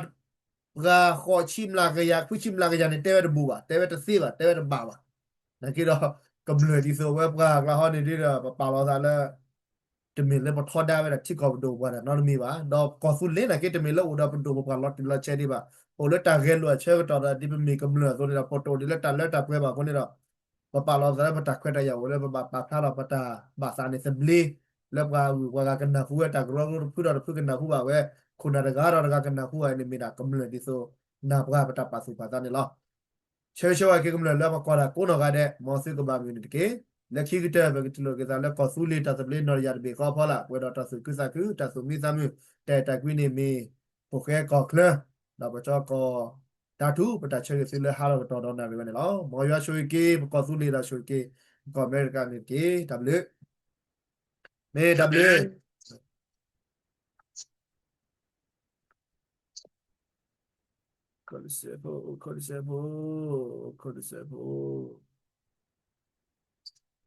ပှၤဃိးဆံမျးကယၤ ခွံဆံမျးကယၤန့ၣ် တဲဝဲတဘူးဘၣ် တဲဝဲတသ့ဘၣ် တဲဝဲတဘၣ်ဘၣ်. နာ်က့ဒီး ကမျၢၢ်ဒ်သိးဝဲပှၤကျါဟီန့ၣ်ဒီး ပပာ်လီၤသးလၢ တမ့ၢ်လၢပထီဒါဝဲဒၣ်ထံကီၢ်ပဒိၣ်ပပှၢ်တၢ်နီတမံၤဘၣ်. ဒီးကီၢ်သူလ့ၤနာ်က့ တမ့ၢ်လၢအိၣ်ဒီးပဒိၣ်ပပှၢ်လီၤတံၢ်လီၤဆဲးဒံးဘၣ်. ပအိၣ်လၢတၢ်ဂဲၤလိာ်အဆၢကတီၢ်ဒီး ဒ်ပမ့ၢ်ကမျၢၢ်အသိးန့ၣ်ဒီး ပတအိၣ်ဒ်လၢတၢ်လၢတၢ်ပှဲၤဘၣ်အဃိန့ၣ်ဒီး ပပာ်လီၤသးလၢပတၢ်ခွဲးတၢ်ယာ်အိၣ်လၢပဘၣ်ပာ်ဖျါထီၣ်ပတၢ်ဘၣ်သးန့ၣ်သဘျ့ လၢပှၤဂုၤပှၤဂၤကနၢ်ဟူဝဲတၢ်ကရၢကရိတဖုဒီးတဖုကနၢ်ဟူဘၣ်ဝဲ ခိၣ်နၢ်တဂၤဒီးတဂၤကနၢ်ဟူဘၣ်န့ၣ် မ့ၢ်ဒၣ်ကမျၢၢ်ဒ်သိး နၢ်ပှၤပတၢ်ပာ်သူၣ်ပာ်သးန့ၣ်လီၤ. ဆၢဂ့ၤဆၢဝါက့ၤကမျၢၢ်လၢပှၤကွၢ်တၢ်ကိးနီၢ်ဂၤဒဲး မ်သုကဘၣ်မုာ်န့ၣ်တက့ၢ်. လၢခံကတၢၢ် ပကထံၣ်လိာ်က့ၤသးလၢကီၢ်သူလ့ၤတၢ်သဘျ့နီၢ်တယၢ်တဘ့ၣ်ဃီအဖီလာ် ပှဲၤဒီးတၢ်သူၣ်ခုသးခု တၢ်သူၣ်မံသးမုာ် တၢ်အဲၣ်တၢ်ကွံန့ၣ်မ့ၢ် ဖိၣ်ဃဲကီၢ်ချၢ ဒီးပကၠီကီၢ်တၢ်ထူ ပတၢ်ဆၢဂ့ၤသုလၢဟါလီၤကတီၢ်ဒီးနၣ်ရံၣ်ဝဲန့ၣ်လီၤ. မ်ယွၤဆိၣ်ဂ့ၤက့ၤ ပကီၢ်သူလ့ၤဒီးဆိၣ်ဂ့ၤက့ၤ ကီၢ်အမဲရကၤန့ၣ်တက့ၢ်. တၢ်ဘျုး မ့ၢ်တၢ်ဘျုး ခီၣ်တစဲးဖိ ခီၣ်တစဲးဖိ ခီၣ်တစဲးဖိ